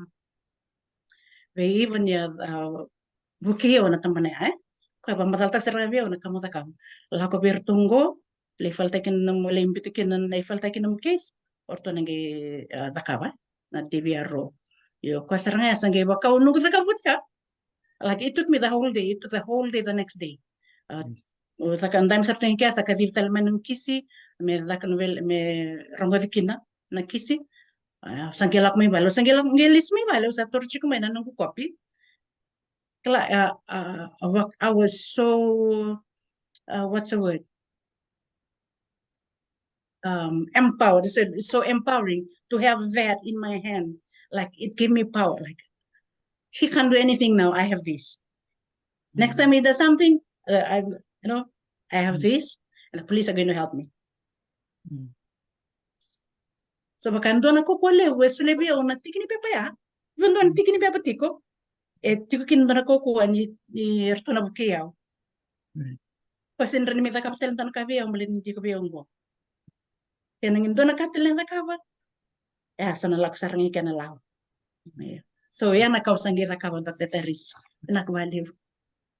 vei Ivan ia, a, vukei au na tabana ya, e. Koya vakamacalataka sara ga vei au na ka mo cakava. Lako vei iratou qo, lai file-taki na nomu, lai biuta kina, lai file-taki na nomu case, o ratou na qai, a, cakava, e, na D V R O. Io, koya sara ga ya sa qai vaka au noqu cakava vata ya. Like, it took me the whole day, it took the whole day the next day. A, mm, au caka, dabe sara tu ga kea, sa kacivi tale mai na noqu kisi, me caka na vei, me rogoci kina na kisi. A, sa qai lako mai vale, sa qai lako, qai lesu mai vale, au sa taura tiko mai na noqu kopi. Kila, a, a, a, wa-, I was so, uh, what's the word? Um, empowered. It's, it's so empowering to have that in my hand. Like, it gave me power. Like, he can't do anything now. I have this. Next time he does something, uh, I, you know, I have this, and the police are going to help me. Mm. So vaka dua na kaukaua levu e solia vei au na tiki ni pepa ya. Even dua na tiki ni pepa tiko, e tiko kina dua na kaukaua ni, ni ratou na vukei au. Mm. Koya sega ni rawa ni me cakava tale dua na ka vei au, baleta ni tiko vei au qo. Kena qai dua na ka tale na cakava, e, sa na lako sara ga i kena lawa. Io. So ya na ka au sa qai cakava, that, that, that is. Vinaka vakalevu.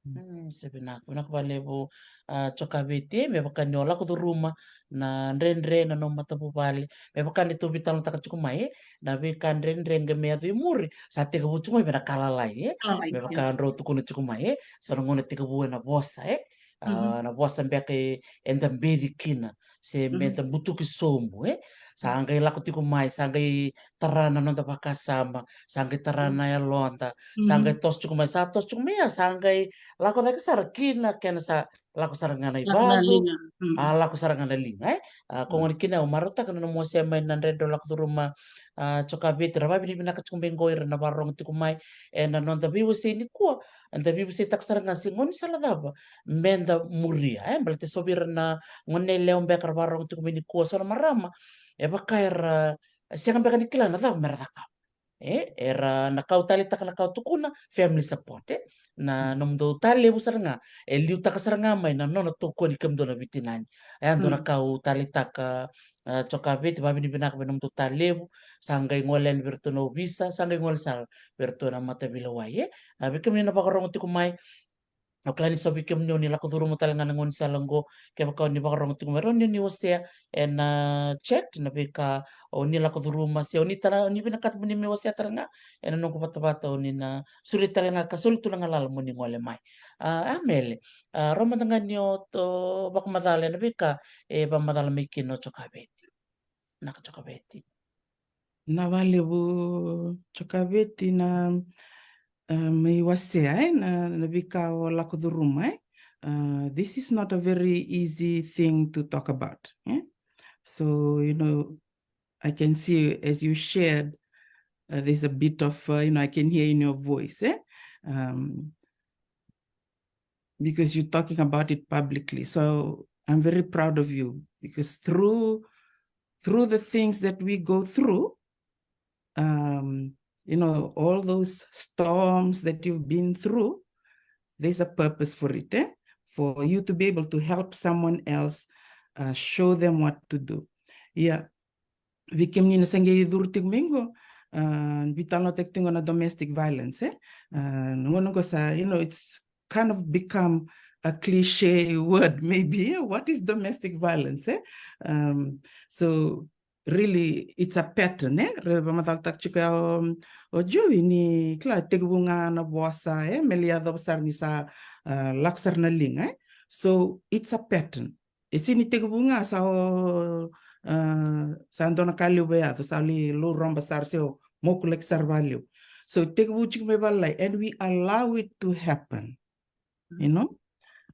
Mm, se vinaka, vinaka vakalevu, a, Jokaveti, me vaka ni o lako curuma na dredre na nomu matavuvale, me vaka ni tou veitalanoataka tiko mai, e, na veika dredre qai me yaco i muri, sa tekivu tiko mai vei na ka lalai, e. Lalai, me vaka drau tukuna tiko mai, e, sa na gauna tekivu ena vosa, e. A, mhm, na vosa beka e, eda beci kina, se, mhm, meda butuki sobu, e. Sa qai lako tiko mai, sa qai tara na noda vakasama, sa qai tara, mhm, na yaloda, sa qai, mhm, toso tiko mai, sa toso tiko mai, a, sa qai lako cake sara kina, kena sa lako sara ga na, lako na ivalu, liga. Mm. A, lako sara ga na liga, e. A, ko, mm, gona kina au marautaka na nomu wasea mai na dredre o lako curuma, a, Jokaveti, ra vakavinavinaka tiko mai qo ira na vakarorogo tiko mai ena noda veiwasei nikua, eda veiwaseitaka sara ga se gaunisala cava meda muria, e, baleta e so vei ira na gone yalewa beka ra vakarorogo tiko mai nikua, so na marama, e vaka era sega beka ni kila na cava mera cakava. E, era na ka au taleitaka, na ka au tukuna, family support, e. Na, mm, nomudou talevu sara ga, e liutaka sara ga mai na nona tokoni kemudou na veitinani. E a dua na, mm, ka au taleitaka, a, Jokaveti, vakavinavinaka vei nomudou talevu, sa qai gole yani vei iratou na ovisa, sa qai gole sara vei iratou na mataveilewai, e. A, vei kemuni na vakarorogo tiko mai, au kila ni so vei kemuni o ni lako curuma tale ga na gaunisala qo, kevaka o ni vakarorogo tiko mai, rawa ni o ni wasea ena chat na veika o ni lako curuma, se o ni tara, o ni vinakata mo ni mai wasea tale ga ena noqu vatavata, o ni na sureti tale ga ka soli tu na galala mo ni gole mai. A, Amele, a, rawa mada ga ni o, o vakamacala ena veika e vakamacala mai kina o Jokaveti. Vinaka Jokaveti. Vinaka vakalevu Jokaveti na, e, mai wasea, e, na, na veika o lako curuma, e. A, this is not a very easy thing to talk about, e. So, you know, I can see as you shared, uh, there's a bit of, uh, you know, I can hear in your voice, e. Um, because you're talking about it publicly. So I'm very proud of you because through, through the things that we go through, um, you know, all those storms that you've been through, there's a purpose for it, e? For you to be able to help someone else, uh, show them what to do. Ia, vei kemuni na se qai curu tiko mai qo, a, veitalanoataki tiko qo na domestic violence, e? A, na gauna qo sa, you know, it's kind of become a cliche word, maybe, e? What is domestic violence, e? Um, so, really, it's a pattern, e? Ra vakamacalataka tiko ya o, o Joey ni, kila, tekivu ga na vosa, e? Me lai yacova sara ni sa, a, lako sara na liga, e? So, it's a pattern. E sega ni tekivu ga sa o, a, sa dua na ka levu e yaco, sa lai lou roba sara se o mokulaki sara vakalevu. So tekivu tiko mai vakalailai, and we allow it to happen. You know?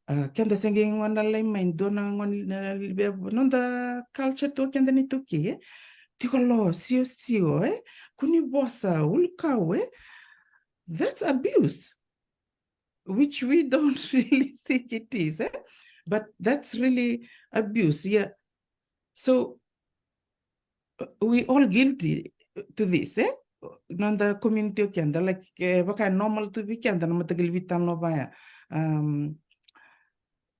A, keda se qai gone lalai mai, dua na gone, na, na, noda culture tu keda ni Taukei, e? Tiko lo, sio, sio, e? Kua ni vosa, ulukau, e? That's abuse. Which we don't really think it is, e? But that's really abuse, yeah. So, uh, we all guilty to this, e? noda community o keda, like, e vaka e normal tu vei keda na mataqali veitalanoa vaya. Um,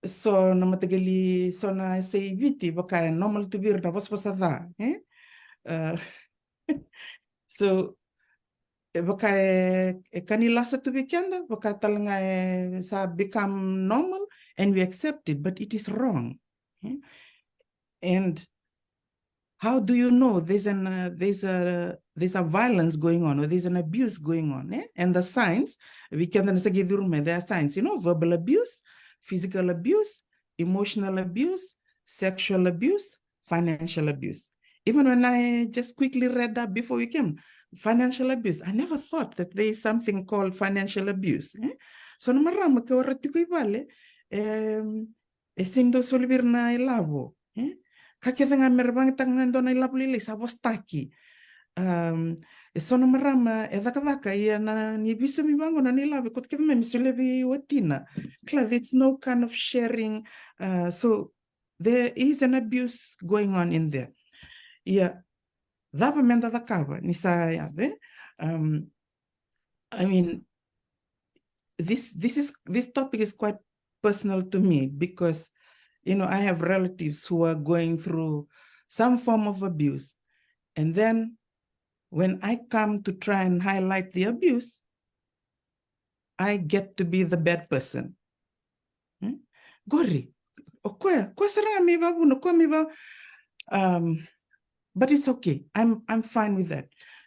so na mataqali, so na yasai Viti, vaka e normal tu vei ira na vosavosa ca, eh? Uh, so, e vaka e, e ka ni lasa tu vei keda, vaka tale ga e sa become normal and we accept it, but it is wrong. Eh? And how do you know there's an, uh, there's a, there's a violence going on or there's an abuse going on, eh? And the signs, vei keda na sa qai curu mai, there are signs, you know, verbal abuse, physical abuse, emotional abuse, sexual abuse, financial abuse. Even when I just quickly read up before we came, financial abuse, I never thought that there is something called financial abuse, eh? So na marama ke o ra tiko i vale, em, e sega ni dau soli vei ira na ilavo, eh? Ka kece ga me ra vakayagataka ga e dua na ilavo lailai sa vosataki. Um, e so na marama e cakacaka, ia na, ni veisau mai vaqo na ilavo e kauta kece mai me solia vei watina. Kila, there's no kind of sharing. Uh, so there is an abuse going on in there. Ia, cava me da cakava ni sa yaco, eh? Um, I mean, this, this is, this topic is quite personal to me because, you know, I have relatives who are going through some form of abuse. And then when I come to try and highlight the abuse, I get to be the bad person. Hmm? Qori, o koya, koya sara ga me vavuna, o koya me va-, um, but it's okay. I'm, I'm fine with that.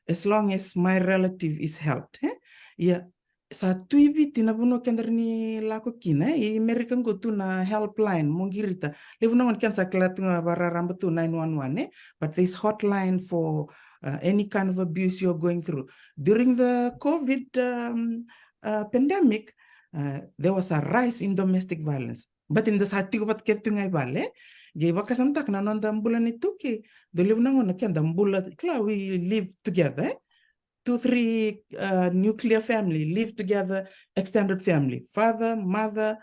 As long as my relative is helped, eh? Ia, sa tu i Viti na vanua keda rawa ni lako kina, eh? I Amerika qo tu na helpline, mo qirita. Levu na gauna keda sa kila tu ga vakararaba tu nine one one, eh? But there's hotline for, uh, any kind of abuse you're going through. During the COVID, um, uh, pandemic, uh, there was a rise in domestic violence. But ni da sa tiko vata kece tu ga i vale, qai vakasamataka na noda bula ni tuki, dau levu na gauna keda bula, kila, we live together, eh? Two, three, uh, nuclear family live together, extended family, father, mother,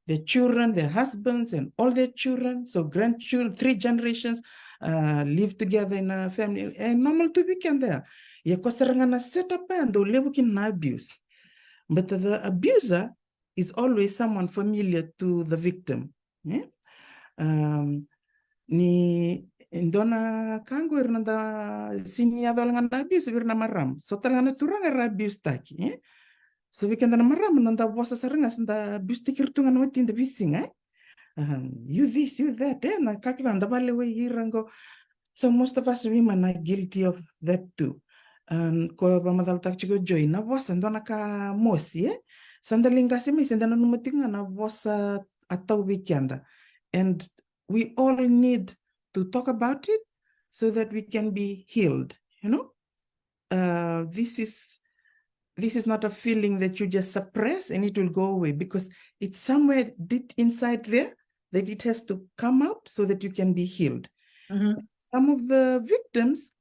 their children, their husbands, and all their children, so grandchildren, three generations, uh, live together in a family. E normal tu vei keda ya. Ia koya sara ga na setup ya dau levu kina na abuse. But the abuser is always someone familiar to the victim, eh? Um, ni dua na ka qo, ira na da sega ni yaco wale ga na abuse vei ira na marama. So tale ga na turaga era abuse taki, eh? So vei keda na marama, na da vosa sara ga, sa da abuse taki ira tu ga na watida veisiga, eh? Um, you this, you that, eh? Na ka kece da vale wai ira qo. So most of us women are guilty of that too. Um, ko vakamacalataka tiko o Joy, na vosa dua na ka mosi, eh? Sa da lai qase mai, sa da nanuma tiko ga na vosa a tau vei keda. And we all need to talk about it so that we can be healed, you know? Uh, this is, this is not a feeling that you just suppress and it will go away, because it's somewhere deep inside there that it has to come out so that you can be healed. Mhm. Some of the victims,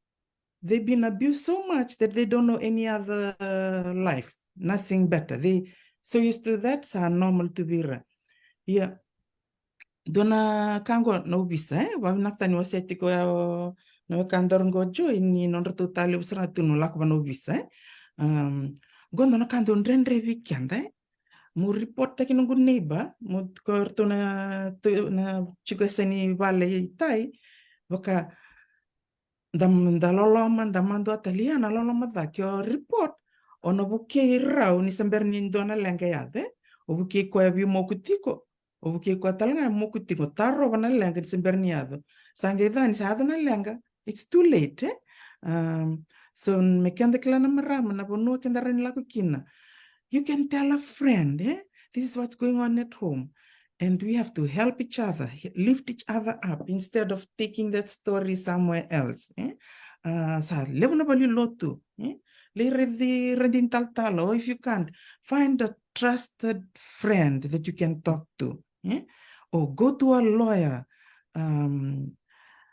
they've been abused so much that they don't know any other, uh, life, nothing better. They so used to that, sa normal tu vei ira. Ia, dua na ka qo na ovisa, eh? Vavinakataka ni wasea tiko ya o, na wekadaru qo o Joy, ni nodratou talevu sara ga tu na lako va na ovisa, eh? Um, qo dua na ka dau dredre vei keda, eh? Mo report taki noqu neighbor, mo ko ratou na, tu, na tiko e yasa ni vale i tai, vaka da, da loloma, da madua tale, ia na loloma ca, ke o report, o na vukei rau ni se bera ni dua na leqa e yaco, eh? O vukei koya via moku tiko, o vukei koya tale ga e moku tiko, tarova na leqa ni se bera ni yaco. Sa qai ca ni sa yaco na leqa, it's too late, eh? Um, so me keda kila na marama, na vanua keda rawa ni lako kina, you can tell a friend, eh? This is what's going on at home. And we have to help each other, he-, lift each other up instead of taking that story somewhere else, eh? Uh, sa levu na valenilotu, eh? Lai raici, raici ni talatala, or if you can't, find a trusted friend that you can talk to, eh? Or go to a lawyer. Um,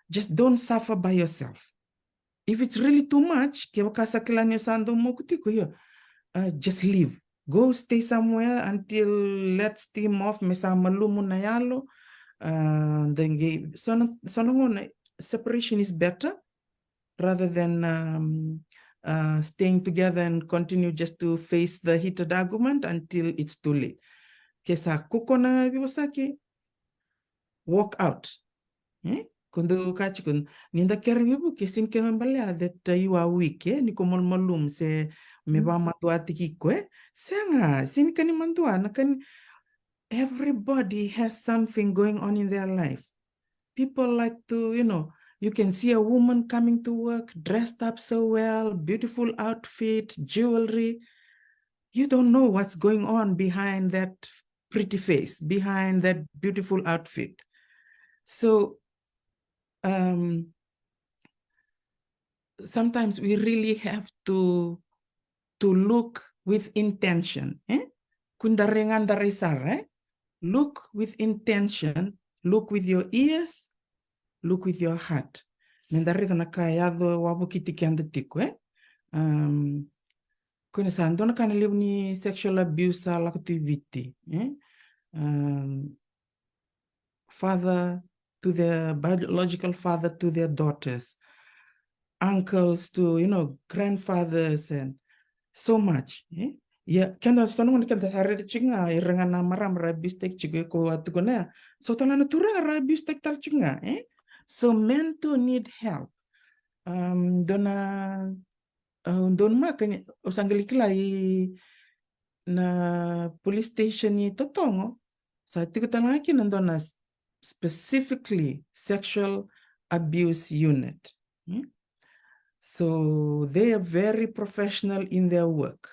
just don't suffer by yourself. If it's really too much, kevaka sa kila ni o sa dau moku tiko, io, uh, just leave. Go stay somewhere until let steam off, me sa malumu na yalo. Uh, then ge-, so na, so na gauna, separation is better rather than, um, uh, staying together and continue just to face the heated argument until it's too late. Ke sa koko na veivosaki, walk out. Eh? Ko dou kaya tiko, ni da kere veivuke, sega ni kena ibalebale that, uh, you are weak, eh? Ni ko malumalumu se me vakamaduataki iko, eh? Sega, sega ni kena imadua, na kena, everybody has something going on in their life. People like to, you know, you can see a woman coming to work dressed up so well, beautiful outfit, jewelry. You don't know what's going on behind that pretty face, behind that beautiful outfit. So, um, sometimes we really have to, to look with intention, eh? Kua da rai ga da rai sara, eh? Look with intention, look with your ears, look with your heart. Me da raica na ka e yaco wavokiti keda tiko, eh? Um, kua ni sa dua na ka na levu ni sexual abuse sa lako tu i Viti, eh? Um, father to their biological father to their daughters, uncles to, you know, grandfathers and so much, eh? Ia, keda sa na gauna keda sa raica tiko ga, ira ga na marama ra abuse taki tiko, ko a tukuna ya. So tale na turaga ra abuse taki tale tiko ga, eh? So men too need help. Um, dua na, uh, dua na maka ni, au sa qai kila i na police station i Totogo, sa tiko tale ga kina dua na s-, specifically sexual abuse unit. Hmm? So they are very professional in their work.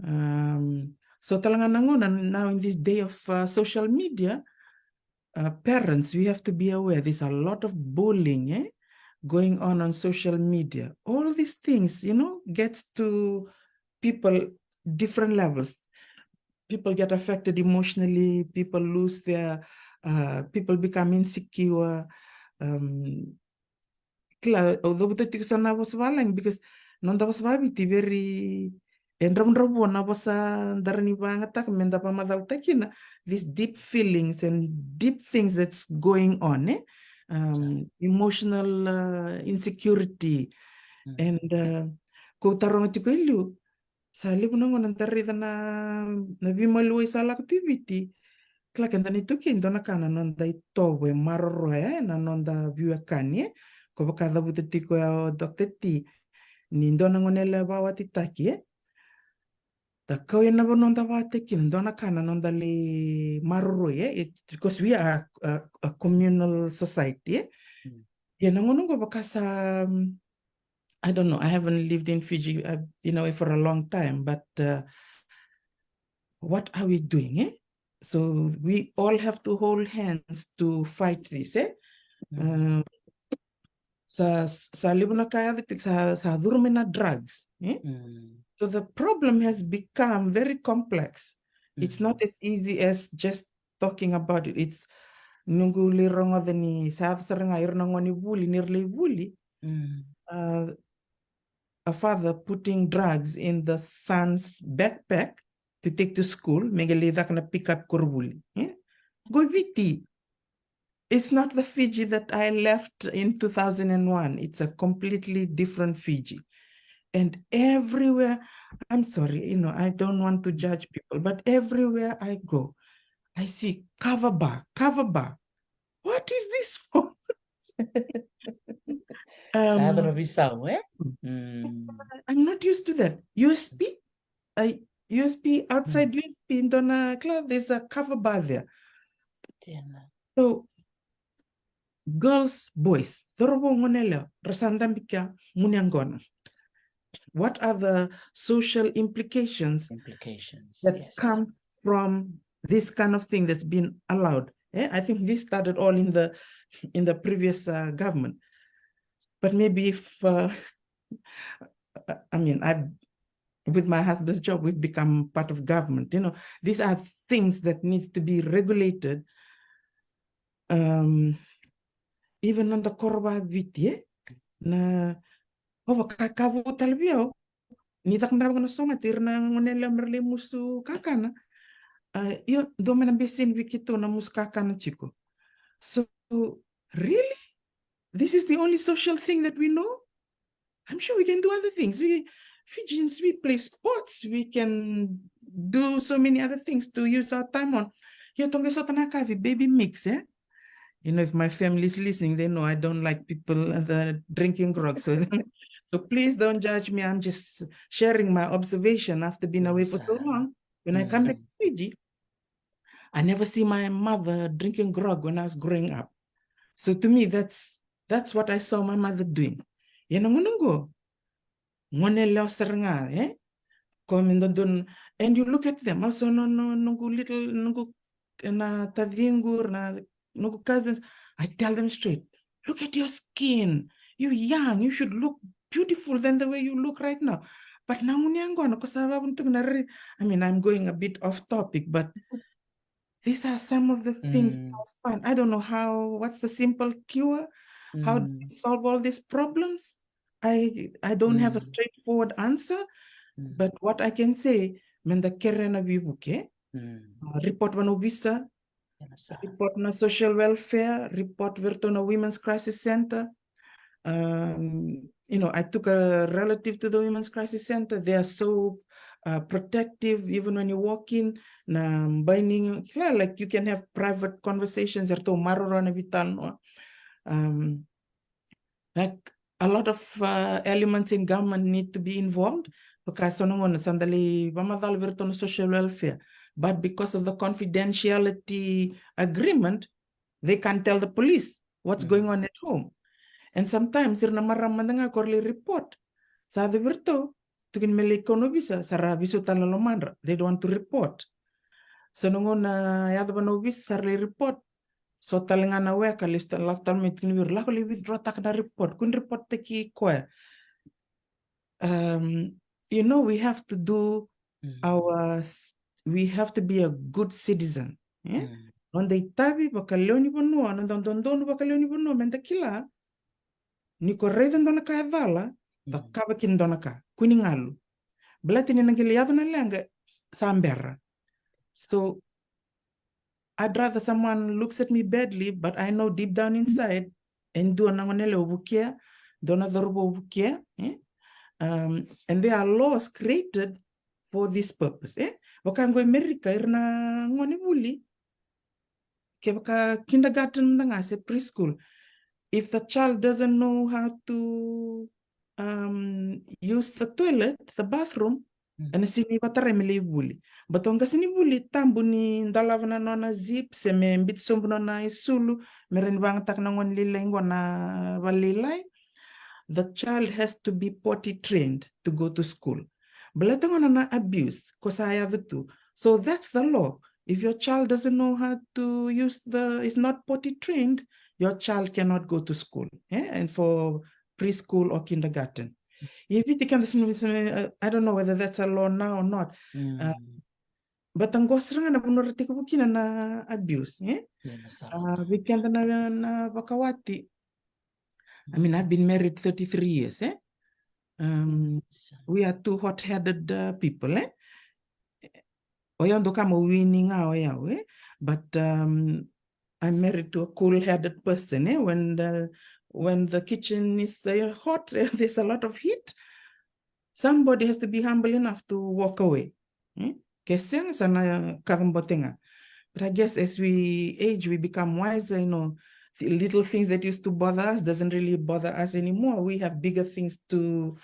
Um, so tale ga na gauna now in this day of, uh, social media, uh, parents, we have to be aware. There's a lot of bullying, eh, going on on social media. All these things, you know, gets to people different levels. People get affected emotionally, people lose their, uh, people become insecure. Um, kila, au cavuta tiko so na vosa valagi, because noda vosa vaviti very, e dravudravua na vosa da rawa ni vagataka me da vamacalataka kina these deep feelings and deep things that's going on, eh? Um, emotional, uh, insecurity. Mm. And, uh, ko taroga tiko e liu, sa levu na gauna da raica na, na veimaliwai sa lako tu i Viti. Kila, keda na iTaukei, dua na ka na noda itovo e maroroya, eh, na noda veiwekani, eh. Ko vaka cavuta tiko ya o Doctor T, ni dua na gone yalewa vakawatitaki, eh. Da kau ena vanua da vakawati kina, dua na ka na noda lai maroroi, eh. It, because we are a, a, a communal society, eh. Mm. Ia na gauna qo vaka sa, um, I don't know, I haven't lived in Fiji. I've been away for a long time, but, uh, what are we doing, eh? So we all have to hold hands to fight this, eh? Mm. Um, sa, sa levu na ka yaco tiko, sa, sa curu mai na drugs, eh? Mm. So the problem has become very complex. It's not as easy as just talking about it. It's, noqu lai rogoca ni sa yaco sara ga ira na gone vuli, ni ra lai vuli. Mm. Uh, a father putting drugs in the son's backpack to take to school, me qai lai caka na pick up koronivuli. Eh? Qo Viti, it's not the Fiji that I left in two thousand and one. It's a completely different Fiji. And everywhere, I'm sorry, you know, I don't want to judge people, but everywhere I go, I see kava ba, kava ba. What is this for? Um, sa yaco na veisau, eh? Mm. I'm not used to that. U S P, I, U S P, outside U S P, dua na kila, there's a kava ba there. Tena. So, girls, boys, cauravou, gone yalewa, ra sa dabe kea, gone yaqona. What are the social implications, implications, that, yes, come from this kind of thing that's been allowed? Eh? I think this started all in the, in the previous, uh, government. But maybe if, uh, I mean, I've, with my husband's job, we've become part of government. You know, these are things that needs to be regulated. Um, even na noda koro vaviti, eh? Na, o vakakina vou tale vei au, ni cakacaka na somate, ira na gone yalewa me ra lai musu kakana. Uh, io, dua mai na beseni vei keitou na musu kakana tiko. So, really? This is the only social thing that we know? I'm sure we can do other things. We Fijians, we play sports. We can do so many other things to use our time on. Io, toqai sota na kavi, baby mix, eh? You know, if my family is listening, they know I don't like people uh, drinking grog. So, so please don't judge me. I'm just sharing my observation after being away for so long. When I come back to Fiji, I never see my mother drinking grog when I was growing up. So to me, that's that's what I saw my mother doing. Ia na gauna qo, gone lewa sara ga, eh? Ko me dodon, and you look at them. Also, no, no, noqu little, noqu na taciqu, na noqu cousins, I tell them straight, look at your skin. You're young. You should look beautiful than the way you look right now. But na gauna qo, na ko sa vavuna tu na ri, I mean, I'm going a bit off topic, but these are some of the things I find. I don't know how, what's the simple cure? How do we solve all these problems? I I don't have a straightforward answer, but what I can say, meda kere na veivuke, uh, report vana ovisa, report na social welfare, report vei iratou na Women's Crisis Center. Um, you know, I took a relative to the Women's Crisis Center. They are so uh, protective, even when you walk in. Na binding, like, you can have private conversations, eratou maroroya na veitalanoa. Um, like, a lot of uh, elements in government need to be involved. Because so na gauna sa da lai vakamacala vei iratou na social welfare, but because of the confidentiality agreement, they can't tell the police what's going on at home. And sometimes ira na marama mada ga ko ra lai report, sa yaco vei iratou, tukuni me lai kau na ovisa, sa ra veisau tale na lomadra. They don't want to report. So na gauna yaco vana ovisa, sa ra lai report, so tale ga na weka, lai lako tale mai, tukuni vei ira, lako lai withdraw taka na report, kua ni report taki koya. Um, you know, we have to do our, we have to be a good citizen, eh? Noda itavi vakalewe ni vanua, noda dodonu vakalewe ni vanua, meda kila ni ko raica dua na ka e cala, cakava kina dua na ka, kua ni galu. Baleta ni na qai lai yaco na leqa, sa bera. So I'd rather someone looks at me badly, but I know deep down inside, e dua na gone lewa vukea, dua na cauravou vukea, eh? Um, and there are laws created for this purpose, eh? Vaka qo Amerika, ira na gone vuli, kevaka kindergarten mada ga se preschool, if the child doesn't know how to um, use the toilet, the bathroom, ena sega ni vakatarai me lai vuli. Baleta o qasenivuli tabu ni dolava na nona zip se me biuta sobu nona isulu me rawa ni vagataka na gone lailai qo na valelailai. The child has to be potty trained to go to school. Baleta qo na abuse ko sa yaco tu. So that's the law. If your child doesn't know how to use the, is not potty trained, your child cannot go to school, eh? And for preschool or kindergarten. Ia e Viti keda sega ni, sega ni, uh, I don't know whether that's a law now or not. Uh, but qo sara ga na vanua ra tekivu kina na abuse, eh? Uh, vei keda na, na vakawati. I mean, I've been married thirty-three years, eh? Um, we are two hot-headed uh, people, eh? O yau dau kaya mo wini ga o yau, eh? But um, I'm married to a cool-headed person, eh? When the, when the kitchen is uh, hot, there's a lot of heat. Somebody has to be humble enough to walk away. Eh? Ke sega sa na kaca bote ga. But I guess as we age, we become wiser, you know, the little things that used to bother us doesn't really bother us anymore. We have bigger things to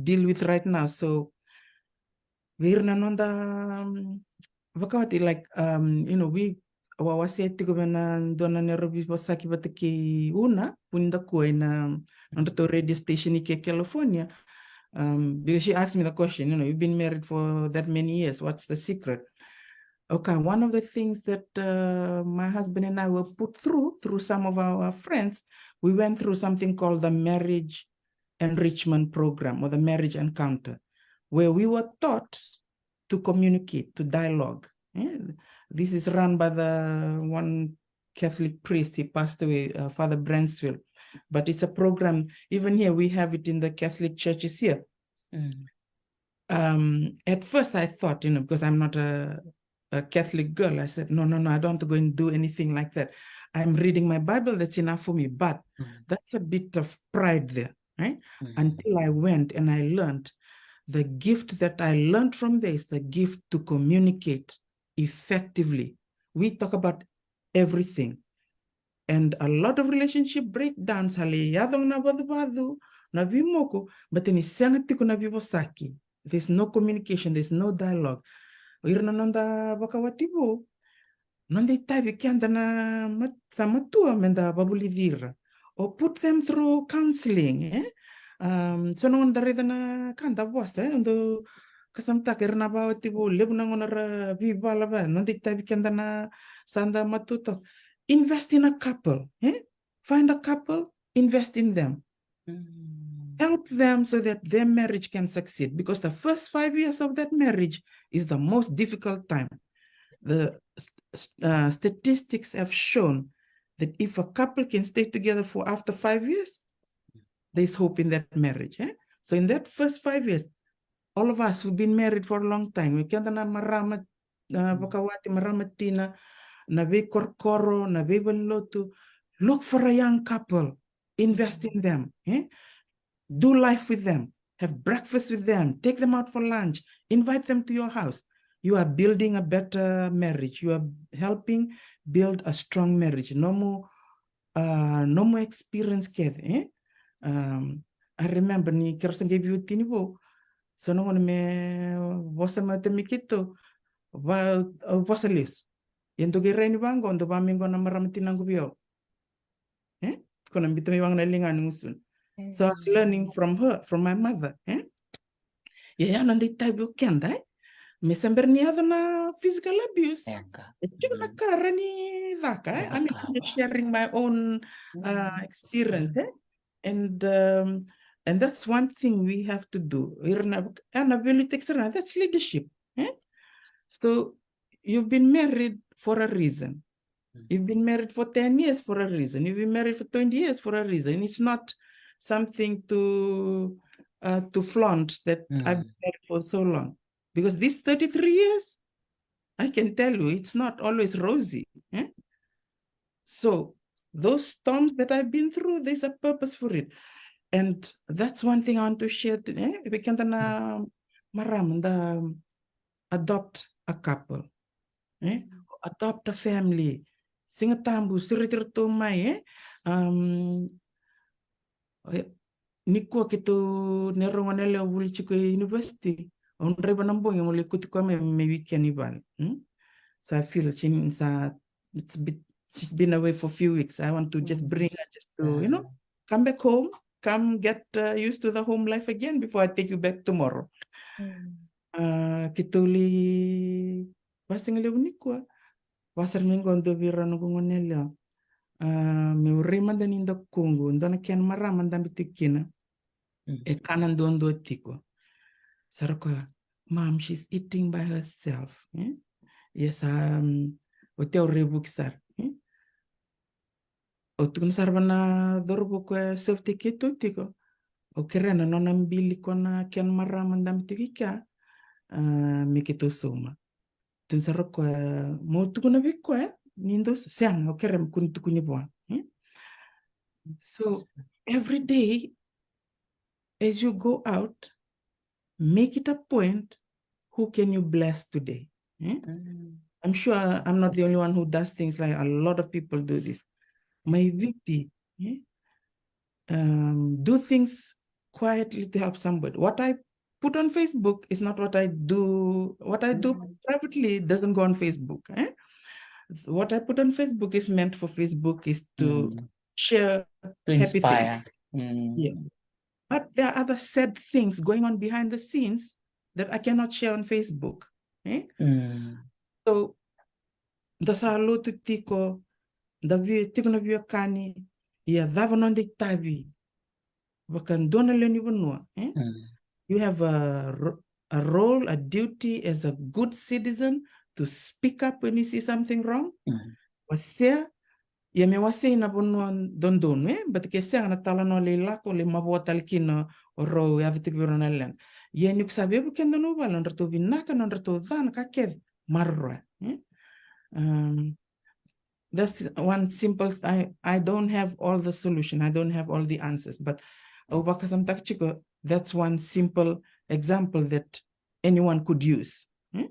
deal with right now. So vei ira na noda um, vakawati, like, um, you know, we, au a wasea tiko vei na dua na neirau veivosaki vata kei Una Vunidakua ena nodratou radio station i ke California. Um, because she asked me the question, you know, you've been married for that many years, what's the secret? Okay, one of the things that uh, my husband and I were put through, through some of our friends, we went through something called the marriage enrichment program or the marriage encounter, where we were taught to communicate, to dialogue. Eh? This is run by the one Catholic priest, he passed away, uh, Father Bransfield. But it's a program, even here we have it in the Catholic churches here. Um, at first I thought, you know, because I'm not a, a Catholic girl, I said, no, no, no, I don't want to go and do anything like that. I'm reading my Bible, that's enough for me. But that's a bit of pride there. right? Until I went and I learned the gift that I learned from there is the gift to communicate effectively. We talk about everything. And a lot of relationship breakdowns, sa lai yaco na vacuvacu, na vimoku, but ni sega tiko na veivosaki. There's no communication, there's no dialogue. O ira na noda vakawati vou, noda itavi keda na mat-, sa matua me da vavulici ira. Or put them through counseling, eh? Um, so na gauna da raica na ka da vosa, eh? Dau kasamataka ira na vakawati vou, levu na gauna ra veivala vaya, noda itavi keda na sa da matua toka. Invest in a couple, eh? Find a couple, invest in them. Help them so that their marriage can succeed, because the first five years of that marriage is the most difficult time. The st-, st-, uh, statistics have shown that if a couple can stay together for after five years, there's hope in that marriage, eh? So in that first five years, all of us who've been married for a long time, o keda na marama, uh, vakawati, marama tina, na veikorokoro, na veivalelotu, look for a young couple, invest in them, eh? Do life with them, have breakfast with them, take them out for lunch, invite them to your house. You are building a better marriage. You are helping build a strong marriage. Nomu, uh, nomu experience kece, eh? Um, I remember ni keirau sa qai veiwatini vou, so na gauna me vosa mai o tama keitou, va, uh, vosa lesu. Ia dou qai rai ni vaqo, dou va mai qo na marama tinaqu vei au. Eh? Ko na biuta mai vaqo na ligana ni gusuna. So I was learning from her, from my mother, eh? Ia, ia, noda itavi o keda, eh? Me sa bera ni yaco na physical abuse. E tiko na ka ra ni caka, eh? I mean, I'm just sharing my own, uh, experience, eh? And, um, and that's one thing we have to do. Ira na, na veiliutaki sara, that's leadership, eh? So you've been married for a reason. You've been married for ten years for a reason. You've been married for twenty years for a reason. It's not something to, uh, to flaunt that I've been married for so long. Because these thirty-three years, I can tell you, it's not always rosy, eh? So those storms that I've been through, there's a purpose for it. And that's one thing I want to share today, eh? Vei keda na marama, da adopt a couple, eh? Adopt a family. Siga Tabu, sureti iratou mai, eh? Um, eh, nikua keitou na rua na gone yalewa vuli tiko e university. Au draiva na bogi, au lai kauti koya mai, mai weekend i vale. Hmm? So I feel, sa, it's bit, she's been away for a few weeks. I want to just bring her just to, you know, come back home, come get, uh, used to the home life again before I take you back tomorrow. Uh, keitou lai vasigalevu nikua. Vaka sara mai qo, dua vei ira na noqu gone yalewa. Ah, meu rai mada ni dakuqu, dua na kena marama dabe tiko kina. E kana duadua tiko. Sa ra kaya, "Mom, she's eating by herself." Eh? Ia sa, mm, oti au rai vuki sara. Eh? Au tukuna sara vua na cauravou koya e serve-taki keitou tiko. Au kerea na nona bili ko na kena marama dabe tiko i kea. Ah, me keitou sauma. Tukuna sara o koya, mo tukuna vei koya ni dou sega, au kerea me kua ni tukuni vua. Hmm? So, every day, as you go out, make it a point, who can you bless today? Hmm? I'm sure I'm not the only one who does things like a lot of people do this. Mai Viti, eh? Um, do things quietly to help somebody. What I put on Facebook is not what I do. What I do privately doesn't go on Facebook, eh? What I put on Facebook is meant for Facebook, is to share happy things. Yeah. But there are other sad things going on behind the scenes that I cannot share on Facebook, eh? So, da sa lotu tiko, da via tiko na veiwekani, ia cava noda itavi vaka dua na lewe ni vanua, eh? You have a ro-, a role, a duty as a good citizen to speak up when you see something wrong. Wasea, ia me wasei na vanua dodonu, eh? But ke sega, na talanoa lai lako, lai mavoa tale kina o rau yaco tiko vei rau na leqa. Ia ni ko sa veivuke dua na vale, nodratou vinaka, nodratou ca, na ka kece, maroroya, eh? Um, that's one simple th-, I, I don't have all the solution. I don't have all the answers, but Au vakasamataka tiko, that's one simple example that anyone could use. Hmm?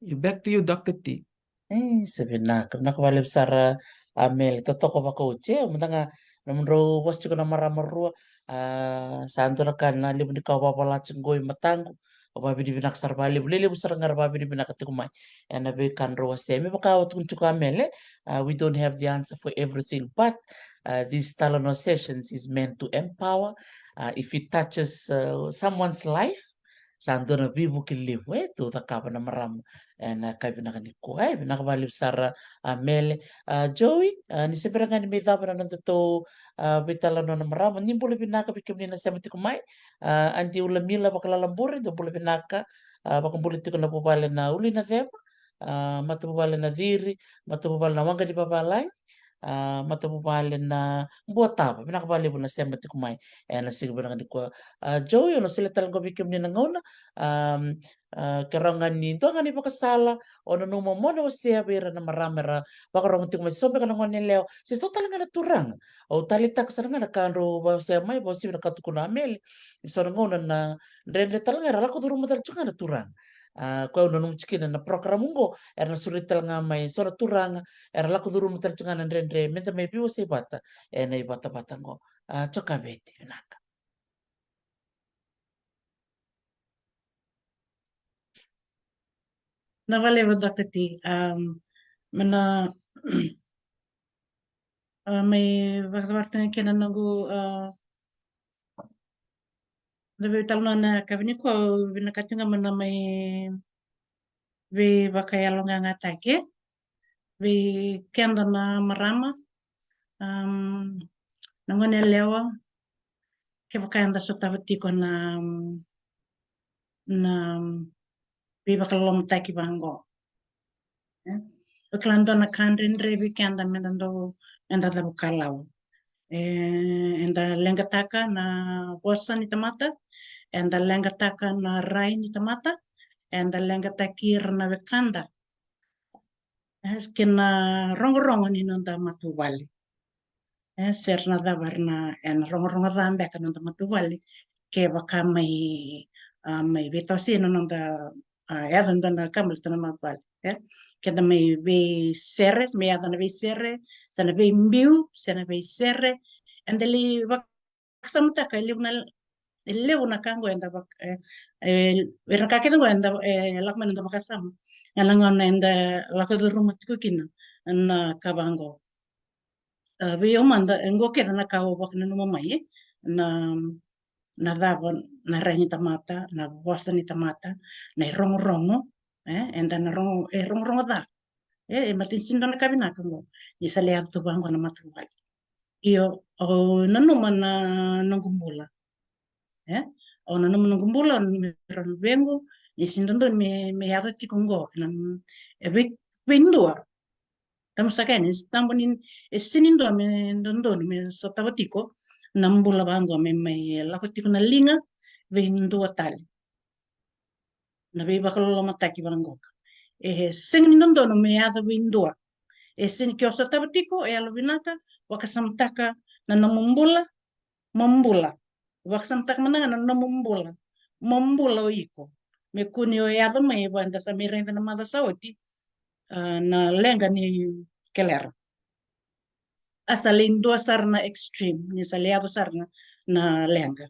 Back to you, Doctor T. E, sa vinaka, vinaka vakalevu sara, a, Mele, totoka vakaoti. E, mada ga, nomudrau vosa tiko na marama rua, a, sa dua na ka na levu ni ka au vakavola tiko qo i mataqu. Au vakavinavinaka sara vakalevu, lelevu sara ga ra vakavinavinaka tiko mai ena veika drau wasea. Me vaka au tukuna tiko, a, Mele, a, we don't have the answer for everything, but, a, these talanoa sessions is meant to empower. A, if it touches, a, someone's life, sa dua na veivuke levu e tu cakava na marama ena yakavi vinaka nikua. E, vinaka vakalevu sara, a, Mele. A, Joey, a, ni se bera ga ni mai cava na nodatou, a, veitalanoa na marama, ni bula vinaka vei kemuni na sema tiko mai. A, Adi Ulamila Vakalalabure, dou bula vinaka. A, vakabula tiko na vuvale na Ulu-i-Naceva, a, matavuvale na Ciri, matavuvale na Waqa ni Vavalagi, a, matavuvale na Buatava. Vinaka vakalevu na sema tiko mai ena siga vinaka nikua. A, Joey, au na solia tale ga vei kemuni na gauna. A, a, ke rawa ga ni dua ga na ivakasala o nanuma mo na wasea vei ira na marama era vakarogo tiko mai, so beka na goneyalewa se so tale ga na turaga. Au taleitaka sara ga na ka drau wasea mai, vakauasivi na ka tukuna a Mele. Ni so na gauna na dredre tale ga era lako curuma tale tiko ga na turaga. A, koya au nanuma tiko kina na program oqo, era na sureti tale ga mai so na turaga era lako curuma tale tiko ga na dredre, meda mai veiwasei vata ena ivatavata oqo. A, Jokaveti, vinaka. Vinaka vakalevu, Doctor T. Am, me na, a, mai vakacavara tiko ga kina na noqu, a, na veitalanoa na yakavi nikua, au vinakata tiko ga me na mai veivakayaloqaqataki vei keda na marama. Am, na goneyalewa, kevaka eda sotava tiko na, na veivakalolomataki vaqo. E? O kila, dua na ka dredre vei keda meda dau, meda cavukalau. E, eda leqataka na vosa ni tamata, eda leqataka na rai ni tamata, eda leqataki ira na wekada. E, kei na rogorogo ni noda matavuvale. E, se ra na cava, ra na, e, na rogorogo ca beka na noda matavuvale, kevaka mai, a, mai veitawasei na noda, a, yaco e dua na ka baleta na matavuvale. E, keda mai veisere, mai yaco na veisere, se na veibiu, se na veisere, eda lai vakasamataka e levu na, e levu na ka oqo eda vaka, e, e, era na ka kece oqo eda, e, lako mai na noda vakasama ena gauna eda lako curuma tiko kina na ka vaqo. A, vei au mada, e, oqo kece na ka au vakananuma mai, e, na, na cava na rai ni tamata, na vosa ni tamata, na irogorogo, e, eda na rogo, e, rogorogo ca. E, e, matai ni sega ni dua na ka vinaka oqo ni sa lai yaco tu vaqo na matavuvale. Io, au nanuma na noqu bula. E, au nanuma noqu bula, au nanuma ira na luvequ, ni sega ni dodonu me, me yaco tiko oqo, na, e vei, vei dua. Tabu saka yani, e tabu ni, e sega ni dua me dodonu me sotava tiko na bula vaqo, me mai lako tiko na liga vei dua tale. Na veivakalolomataki vaqoka. E sega ni dodonu me yaco vei dua. E sega ni, ke o sotava tiko, e yalovinaka, vakasamataka na nomu bula, mo bula. Vakasamataka mada ga na nomu bula, mo bula o iko. Me kua ni o yaco mai vaka eda sa mai raica na macawa sa oti, a, na leqa ni kelera. A sa lai dua sara na extreme, ni sa lai yaco sara na, na leqa.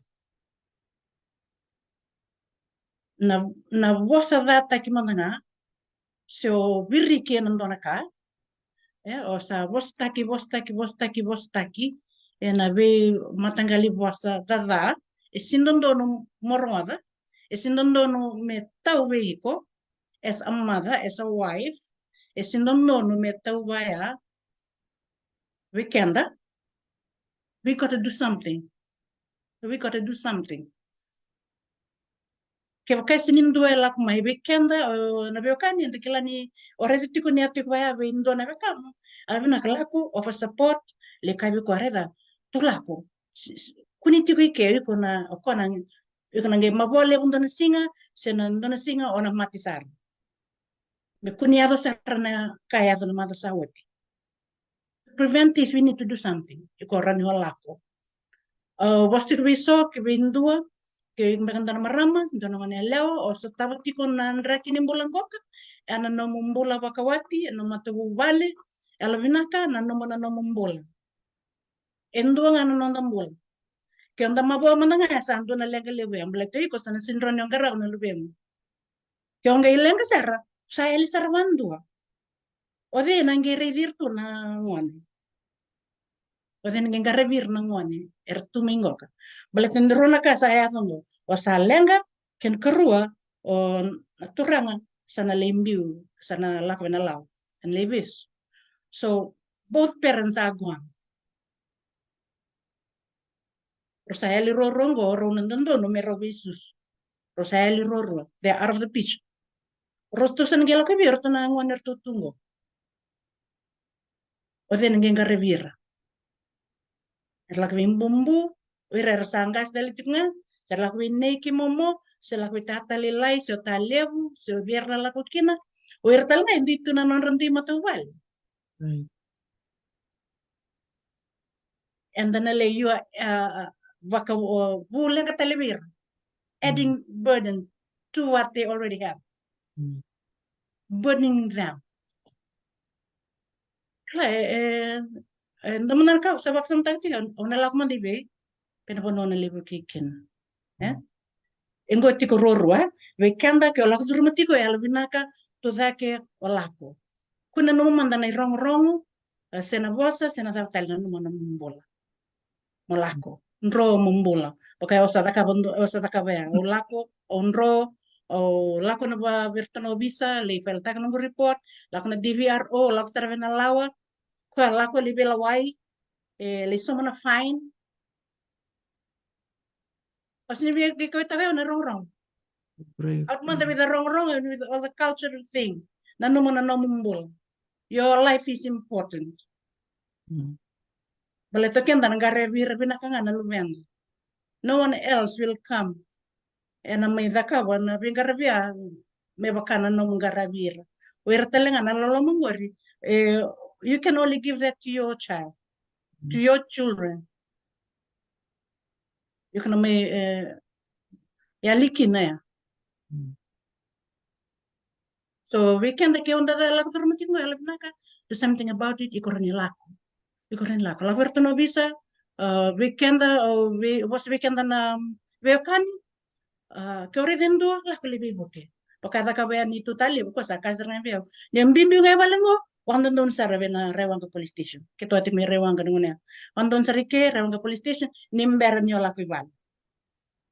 Na, na vosa cataki mada ga, se o viriki ena dua na ka, e, o sa vosataki, vosataki, vosataki, vosataki ena veimataqali vosa caca, e sega ni dodonu mo rogoca, e sega ni dodonu me tau vei iko, as a mother, as a wife, e sega ni dodonu me tau vaya vei keda. We gotta do something. We gotta do something. Kevaka e sega ni dua e lako mai vei keda, o, na veiwekani, eda kila ni o raica tiko ni a tiko vaya vei dua na wekamu, a vinaka, lako, offer support, lai kaya vei koya, raica, tu lako. S-, s-, kua ni tiko i ke, iko na, o koya na, iko na qai mavoa levu dua na siga, se na dua na siga o na mate sara. Me kua ni yaco sara na ka e yaco na macawa sa oti. prevent this, we need to do something. Iko rawa ni o lako. O vosa tiko vei so, ki vei dua, ke iko beka dua na marama, dua na gone yalewa, o sotava tiko na draki ni bula qoka, ena nomu bula vakawati, ena nomu matavuvale, yalovinaka, na nomu, na nomu bula. E dua ga na noda bula. Ke o da mavoa mada ga, e sa dua na leqa levu ya, baleta iko sa na sega ni rawa ni o qarava na luvemu. Ke o qai leqa sara, sa yali sara vadua. O cei na qai raici ira tu na gone? O cei na qai qaravi ira na gone era tu mai qoka? Baleta ni rua na ka sa yaco qo. O sa leqa, kena karua, o na turaga sa na lai biu, sa na lako vei na lawa, sa na lai vesu. So both parents are gone. Rau sa yali ruarua qo, rau na dodonu me rau veisusu. Rau sa yali ruarua. They are out of the picture. Rau tou sa na qai lako vei iratou na gone ratou tu qo. O cei na qai qaravi ira? Era lako vei bubu, o ira era sa qase tale tiko ga, se ra lako vei nei kei momo, se lako vei tata lailai, se o ta levu, se o cei era na lako kina. O ira tale ga e dui tu na nodra dui matavuvale. Right. Eda na lai, you are, uh, vaka, uh, vu leqa tale vei ira. Adding burden to what they already have. Mm. Burdening them. Kila, e, e, e, dua mada na ka au sa vakasamataka tiko, o na lako mada i vei, kei na vanua o na lai vukei kina. E? E qo tiko ruarua, e? Vei keda ke o lako curuma tiko, e yalovinaka, tucake, o lako. Kua ni nanuma mada na irogorogo, e, se na vosa, se na cava tale, nanuma na nomu bula. Mo lako. Dro mo bula. Vaka o sa cakava, o sa cakava ya. O lako, o dro, o lako na va, vei iratou na ovisa, lai file taka noqu report, lako na D V R O, lako sara vei na lawa, koya lako lai veilewai, e, lai sauma na fine. O sega ni via kauaitaka o na rogorogo. Right. Out mada vei na rogorogo, with all the cultural thing. Nanuma na nomu bula. Your life is important. Mm. Baleta keda na qaravi ira vinaka ga na luveda. No one else will come. Ena mai cakava na veiqaravi ya me vaka na nomu qaravi ira. O ira tale ga na loloma qori, e, you can only give that to your child, to your children. Iko na mai, e, yali kina ya. Mm. So vei keda ke o da lako curuma tiko qo, yalovinaka, do something about it, iko rawa ni lako. Iko rawa ni lako. Lako vei iratou na ovisa, e, vei keda, o vei, vosa vei keda na veiwekani, e, ke o raica e dua, lako lai veivuke. Vaka e cakava yani tu tale, ko sa kaya sara ga vei au. Ni biubiu ga i vale qo, vakadodonu sara vei na Raiwaqa Police Station. Keitou a tiko mai Raiwaqa na gauna ya. Vakadodonu sara i ke, Raiwaqa Police Station, ni bera ni o lako i vale.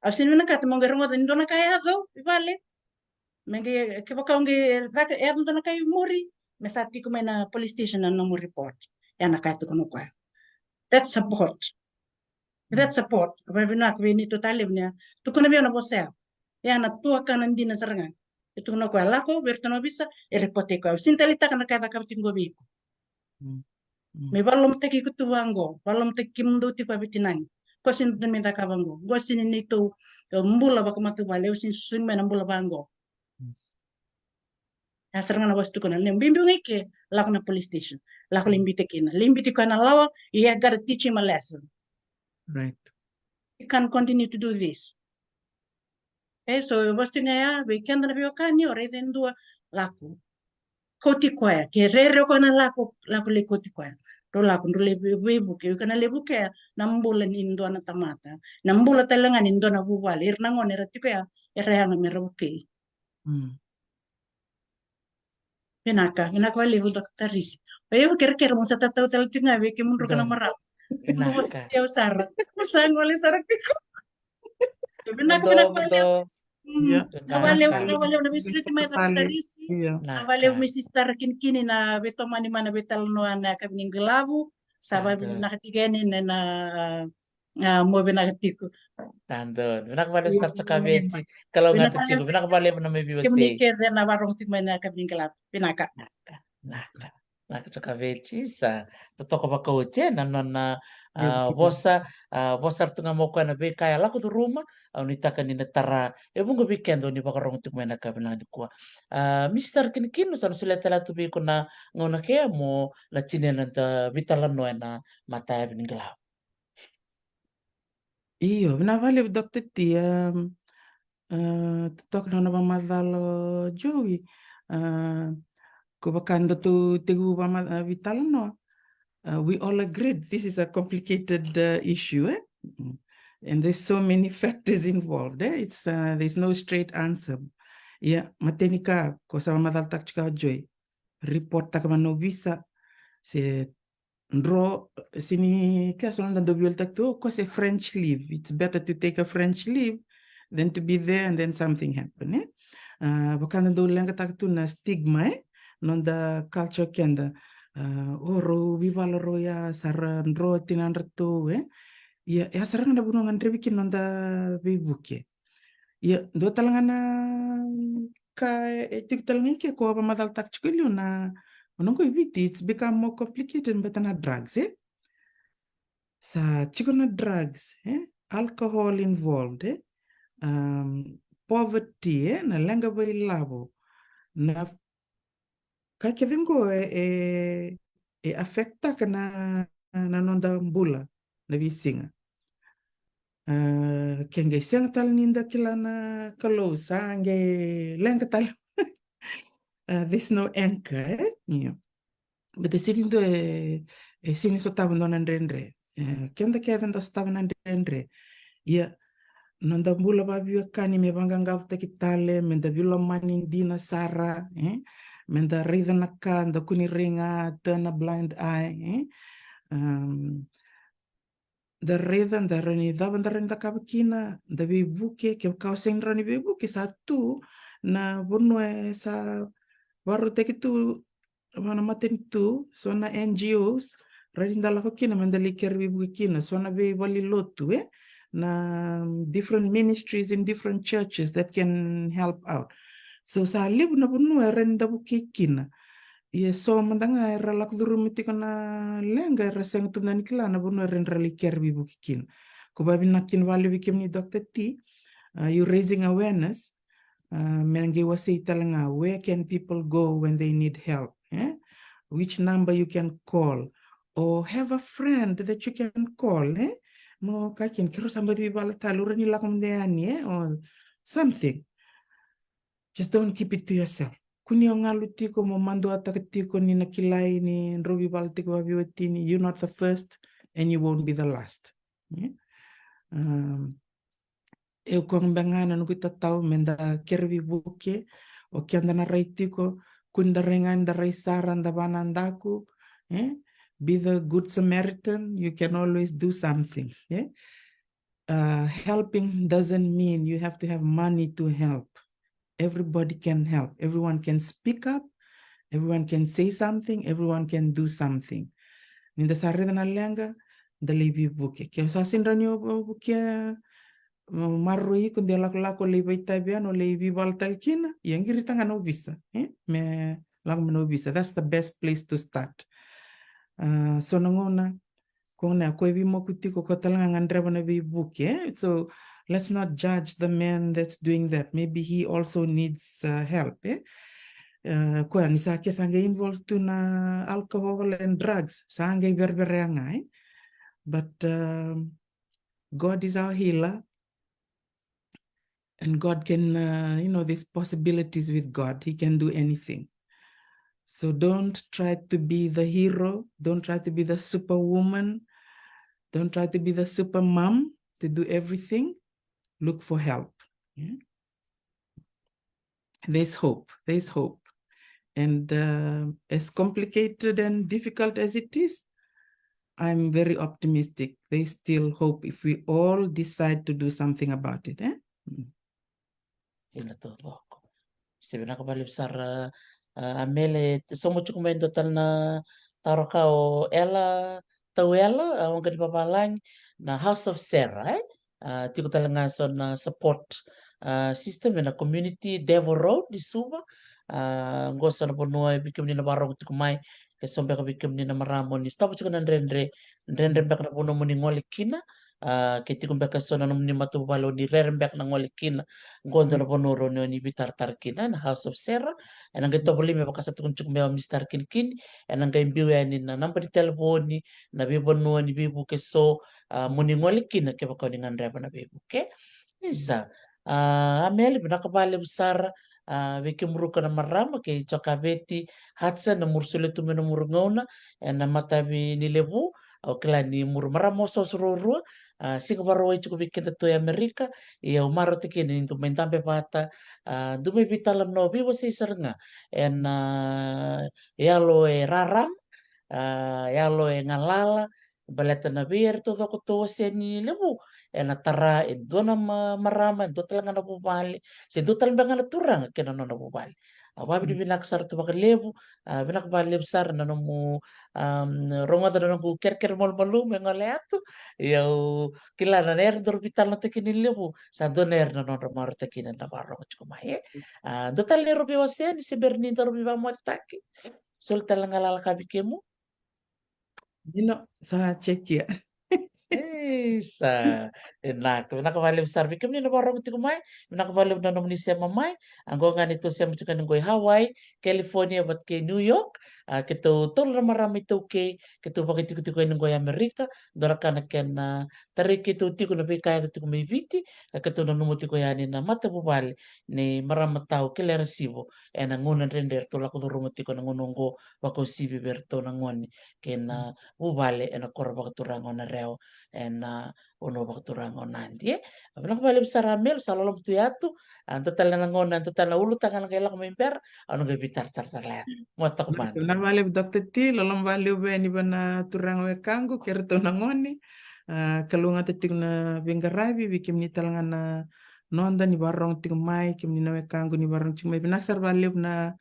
Au sega ni vinakata mo qai rogoca ni dua na ka e yaco i vale. Me qai, kevaka o qai caka, e yaco dua na ka i muri, me sa tiko mai na police station na nomu report. Ya na ka e tukuna o koya. That support. That support. Au via vinaka vei neitou talevu ni a tukuna vei au na vosa ya. Ya na tuakana dina sara ga. E tukuna o koya, lako vei iratou na ovisa, e report-i koya. Au sega ni taleitaka na ka e cakava tiko qo vei iko. Mm. Mm. Me valolomataki iko tu vaqo, valolomataki kemudou tiko a veitinani. Ko sega ni dodonu me cakava qo. Qo sega ni neitou, e, bula vakamatavuvale, au sega ni susugi mai na bula vaqo. Yes. Ya sara ga na vosa tukuna, ni biubiu ga i ke, lako na police station. Lako lai biuta kina. Lai biuti koya na lawa, you gotta teach him a lesson. Right. He can't continue to do this. E, so, vosa tiko ga ya, vei keda na veiwekani, o raica e dua, lako. Kauti koya, ke rere o koya na lako, lako lai kauti koya. Drau lako, drau lai vei, veivuke, iko na lai vukea na bula ni dua na tamata. Na bula tale ga ni dua na vuvale, ira na gone era tiko ya, era yaga me ra vukei. Mm. Vinaka, vinaka vakalevu Doctor Tarisi. O yau kerekere mo sa tatau tale tiko ga vei kemudou na marama. Vinaka. Mo sa tiko sara. Mo sa gole sara tiko. Vinaka, vinaka vakalevu. Mm. Vinaka vakalevu, vinaka vakalevu na veisureti mai Doctor Tarisi. Vinaka vakalevu mai Sister Kinikini na veitomani mai na veitalanoa na yakavi ni qilavu. Sa vakavinavinaka tiko yani na, na A, mo vinaka tiko. Tadonu. Vinaka vakalevu Sister Cakaveti. Kalou vinaka tiko. Vinaka vakalevu na mai veiwasei. Kemuni kece na varogo tiko mai na yakavi ni qilavu. Vinaka. Vinaka. Vinaka. Na ka toka veti sa totoka vakaoti e na nona a, vosa, a, vosa sara tu ga mo koya na veika e lako curuma, au nuitaka ni na tara e vuqa vei keda o ni vakarogo tiko mai na ka vinaka nikua. A, Mister Kinikino, sa na solia tale tu vei iko na gauna kea mo na tinia na da vitalanoa e na matayavi ni qilau. Io, vinaka vakalevu Doctor T. Um, uh, totoka na nona vakamacala o Joey. Uh, ko vaka datou tekivu vama uh, vitalanoa. Uh, we all agreed this is a complicated uh, issue, eh? Mm. And there's so many factors involved, eh? It's uh, there's no straight answer. Ia, matai ni ka ko sa vakamacalataka tiko o Joey, report taka vakaovisa se dro, se ni kila so na da dau veiwalitaka tu, o koya se French leave. It's better to take a French leave than to be there and then something happen, eh? Uh, vaka da dau leqataka tu na stigma, eh? Noda culture keda. Uh, o rau veivala rau ya sa ra dro tinadratou, eh? Ia, ya sara ga na vanua ga drevi kina noda veivuke. Ia, dua tale ga na ka e tiko tale ga i ke ko vakamacalataka tiko i liu na, o noqu i Viti, it's become more complicated beta na drugs, eh? Sa tiko na drugs, eh? Alcohol involved, eh? Um, poverty, eh? Na leqa vakailavo. Na ka kece qo e, e, e affectaka na, na noda bula na veisiga. Uh, ke qai sega tale ni da kila na Kalou sa qai leqa tale. Uh, there's no anchor, eh? Io. But e sini dua e, e sini sotava dua na dredre. Eh, keda kece da sotava na dredre. Ia, noda bula vaveiwekani me vaqaqacotaki tale, me da veilomani dina sara, eh? Me da raica na ka, da kua ni rai ga, turn a blind eye, eh? Um, da raica, da rawa ni cava da rawa ni cakava kina, da veivuke, kevaka o sega ni rawa ni veivuke, sa tu na vanua e sa vakarautaki tu, vaka na matanitu, so na N G Os, rawa ni da lako kina, me da lai kere veivuke kina, so na veivalelotu, eh? Na different ministries in different churches that can help out. So sa levu na vanua e rawa ni da vukei kina. Ia so mada ga era lako curuma tiko na leqa, era sega tu mada ni kila na vanua era rawa ni lai kere veivuke kina. Ko vakavinaka kina vakalevu vei kemuni Doctor T, uh, you raising awareness. Uh, me qai wasei tale ga, where can people go when they need help, eh? Which number you can call, or have a friend that you can call, eh? Mo kaya kina, keirau sa baci veivala tale, au rawa ni lako mada yani, eh? Or something. Just don't keep it to yourself. Kua ni o galu tiko mo maduataka tiko ni na kilai ni drau veivala tiko vaveiwatini. You're not the first and you won't be the last. Yeah? Um, e koya ga na noqu itatau me da kere veivuke, o keda na rai tiko, kua ni da rai ga ni da rai sara, da vanadaku, eh? Be the good Samaritan, you can always do something, eh? Uh, helping doesn't mean you have to have money to help. Everybody can help. Everyone can speak up. Everyone can say something. Everyone can do something. Ni da sa raica na leqa, da lai veivuke. Ke sa sega ni o vukea, maroroi iko, de lakolako lai vakaitavi yani, o lai veivala tale kina, ia qirita ga na ovisa, eh? Me lako mai na ovisa. That's the best place to start. Uh, so na gauna ko na ko e veimoku tiko, ko tale ga gadreva na veivuke, eh? So let's not judge the man that's doing that. Maybe he also needs uh, help, eh? Uh, koya ni sa ke sa qai involve tu na alcohol and drugs, sa qai vereverea ga, eh? But um, God is our healer. And God can, uh, you know, there's possibilities with God. He can do anything. So don't try to be the hero. Don't try to be the superwoman. Don't try to be the super mom to do everything. Look for help. Yeah? There's hope. There's hope. And uh, as complicated and difficult as it is, I'm very optimistic. There's still hope if we all decide to do something about it. Eh? Mm. Dina taucoko. Se vinaka vakalevu sara, uh, Amele, sauma tiko mai e dua tale na taro ka o Ela, Tau Ela, uh, waqa ni vavalagi, na House of Sarah, eh? Uh, tiko tale ga so na support uh, system ena community, Devil Road, ni Suva. Uh, qo so na vanua e vei kemuni na vakarorogo tiko mai, ke so beka vei kemuni na marama o ni sotava tiko na dredre, dredre beka na vanua mo ni gole kina, a, ke tiko beka so na nomuni matavuvale o ni rere beka na gole kina, qo dua na vanua rawa ni o ni veitaratara kina, na House of Sarah. Ena qai tovolei me vaka sa tukuni tiko mai o Mister Kinikini, ena qai biu yani na naba ni talevoni, na veivanua ni veivuke so, a, mo ni gole kina kevaka o ni gadreva na veivuke. Isa, a, Ameli, vinaka vakalevu sara, a, vei kemuru ka na marama, kei Jokaveti Hudson, na muru solia tu mai na muru gauna ena matavi ni levu. Au kila ni muru marama osooso ruarua, a, siga Vakarauwai tiko vei keda tu e Amerika, ia au marautaka kina ni dou mai dabe vata, a, dou mai veitalanoa, veiwasei sara ga ena, a, yalo e rarama, a, yalo e galala, baleta na vei ira taucoko tou wasea ni levu, ena tara e dua na ma-, marama, e dua tale ga na vuvale, se dua tale beka ga na turaga kei na nona vuvale. Au vakavinavinaka sara tu vakalevu, a, vinaka vakalevu sara na nomu, am, rogoca na noqu kerekere malumalumu e gole atu. Ia au kila na era daru veitalanoataki ni levu, sa dua na era na nodra marautaki na vakarorogo tiko mai, e. A, dua tale ni rau veiwasea ni se bera ni daru veivakamocetaki. Soli tale na galala ka vei kemu. Dina, sa check ia. Isa. Vinaka, vinaka vakalevu sara vei kemuni na vakarorogo tiko mai. Vinaka vakalevu na nomuni sema mai. Oqo ga ni tou sema tiko yani qo i Hawaii, California vata kei New York. A, keitou tolu na marama iTaukei, keitou vakaitikotiko yani qo i Amerika. Dua na ka na kena tarai keitou tiko na veika e yaco tiko mai Viti, ka keitou nanuma tiko yani na matavuvale ni marama tau Kelera Sivo ena gauna dredre eratou lako curuma tiko na gauna oqo, vakauasivi vei iratou na gone kei na vuvale ena koro vakaturaga o Narewa ena vanua vakaturaga o Nadi, e. Vinaka vakalevu sara Ameli, sa loloma tu yatu. A, dua tale na gauna, dua tale na ulutaga na qai lako mai bera, au na qai veitaratara tale yatu. Mo toka mada. Vinaka vakalevu Doctor T, loloma vakalevu yani vei na turaga wekaqu kei iratou na gone. A, kalougata tiko na veiqaravi, vei kemuni tale ga na noda ni vakarorogo tiko mai, kemuni na wekaqu ni vakarorogo tiko mai. Vinaka sara vakalevu na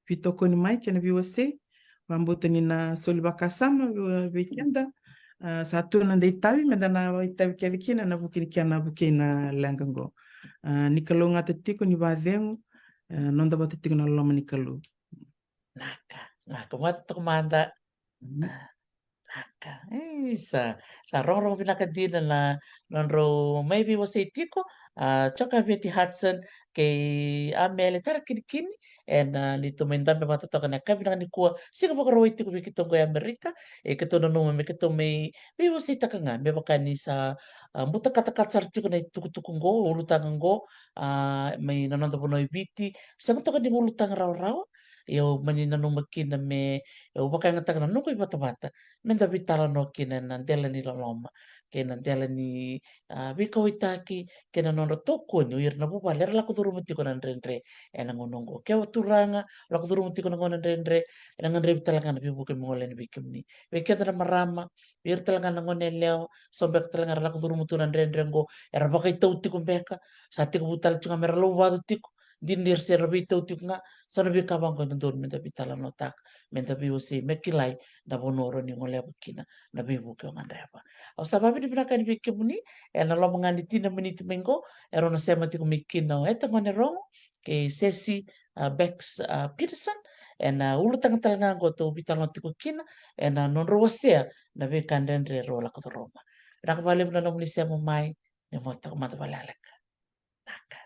veitokoni mai kei na veiwasei. Vakabauta ni na soli vakasama vei, vei keda. A, sa tu na noda itavi, meda na itavi kece kina ena vuku ni kena vukei na leqa qo. A, ni kalougata tiko, ni vakacegu, a, noda vata tiko na loma ni Kalou. Naka, naka, mo toka mada. Mm. A, naka. Isa, sa rogorogo vinaka dina na nodrau mai veiwasei tiko, a, Jokaveti Hudson kei Ameli Tarakinikini, ena, a, neitou mai dabe vata toka na yakavi vinaka nikua, siga Vakarauwai tiko vei keitou qo i Amerika, e keitou nanuma me keitou mai veiwaseitaka ga, me vaka ni sa, a, buta katakata sara tiko na itukutuku qo, ulutaga qo, a, mai na noda vanua i Viti, sega toka ni ulutaga rawarawa, ia au mani nanuma kina me, au vakayagataka na noqu ivatavata, meda veitalanoa kina ena dela ni loloma, kei na dela ni, a, veikauwaitaki, kei na nodra tokoni o ira na vuvale era lako curuma tiko na dredre ena gauna oqo. Ke o turaga lako curuma tiko na gauna dredre, ena gadrevi tale ga na veivuke me gole yani vei kemuni. Vei keda na marama, vei ira tale ga na gone yalewa, so beka tale ga era lako curuma tu na dredre oqo, era vakaitau tiko beka, sa tekivu tale tiko ga mera lauvacu tiko, dina ni ra se ra veitau tiko ga, so na veika vaqo e dodonu meda veitalanoataka, meda veiwasei, me kilai na vanua rawa ni goleva kina na veivuke o gadreva. Au sa vakavinavinaka yani vei kemuni, ena loma ga ni tini na miniti mai qo, erau na sema tiko mai kina o Eta Gone Rogo kei Sesi, a, Bex, a, Peterson, ena ulutaga tale ga qo tou veitalanoa tiko kina, ena nodrau wasea na veika dredre rau lako curuma. Vinaka vakalevu na nomuni sema mai, ni mo toka mada vakalekaleka. Naka.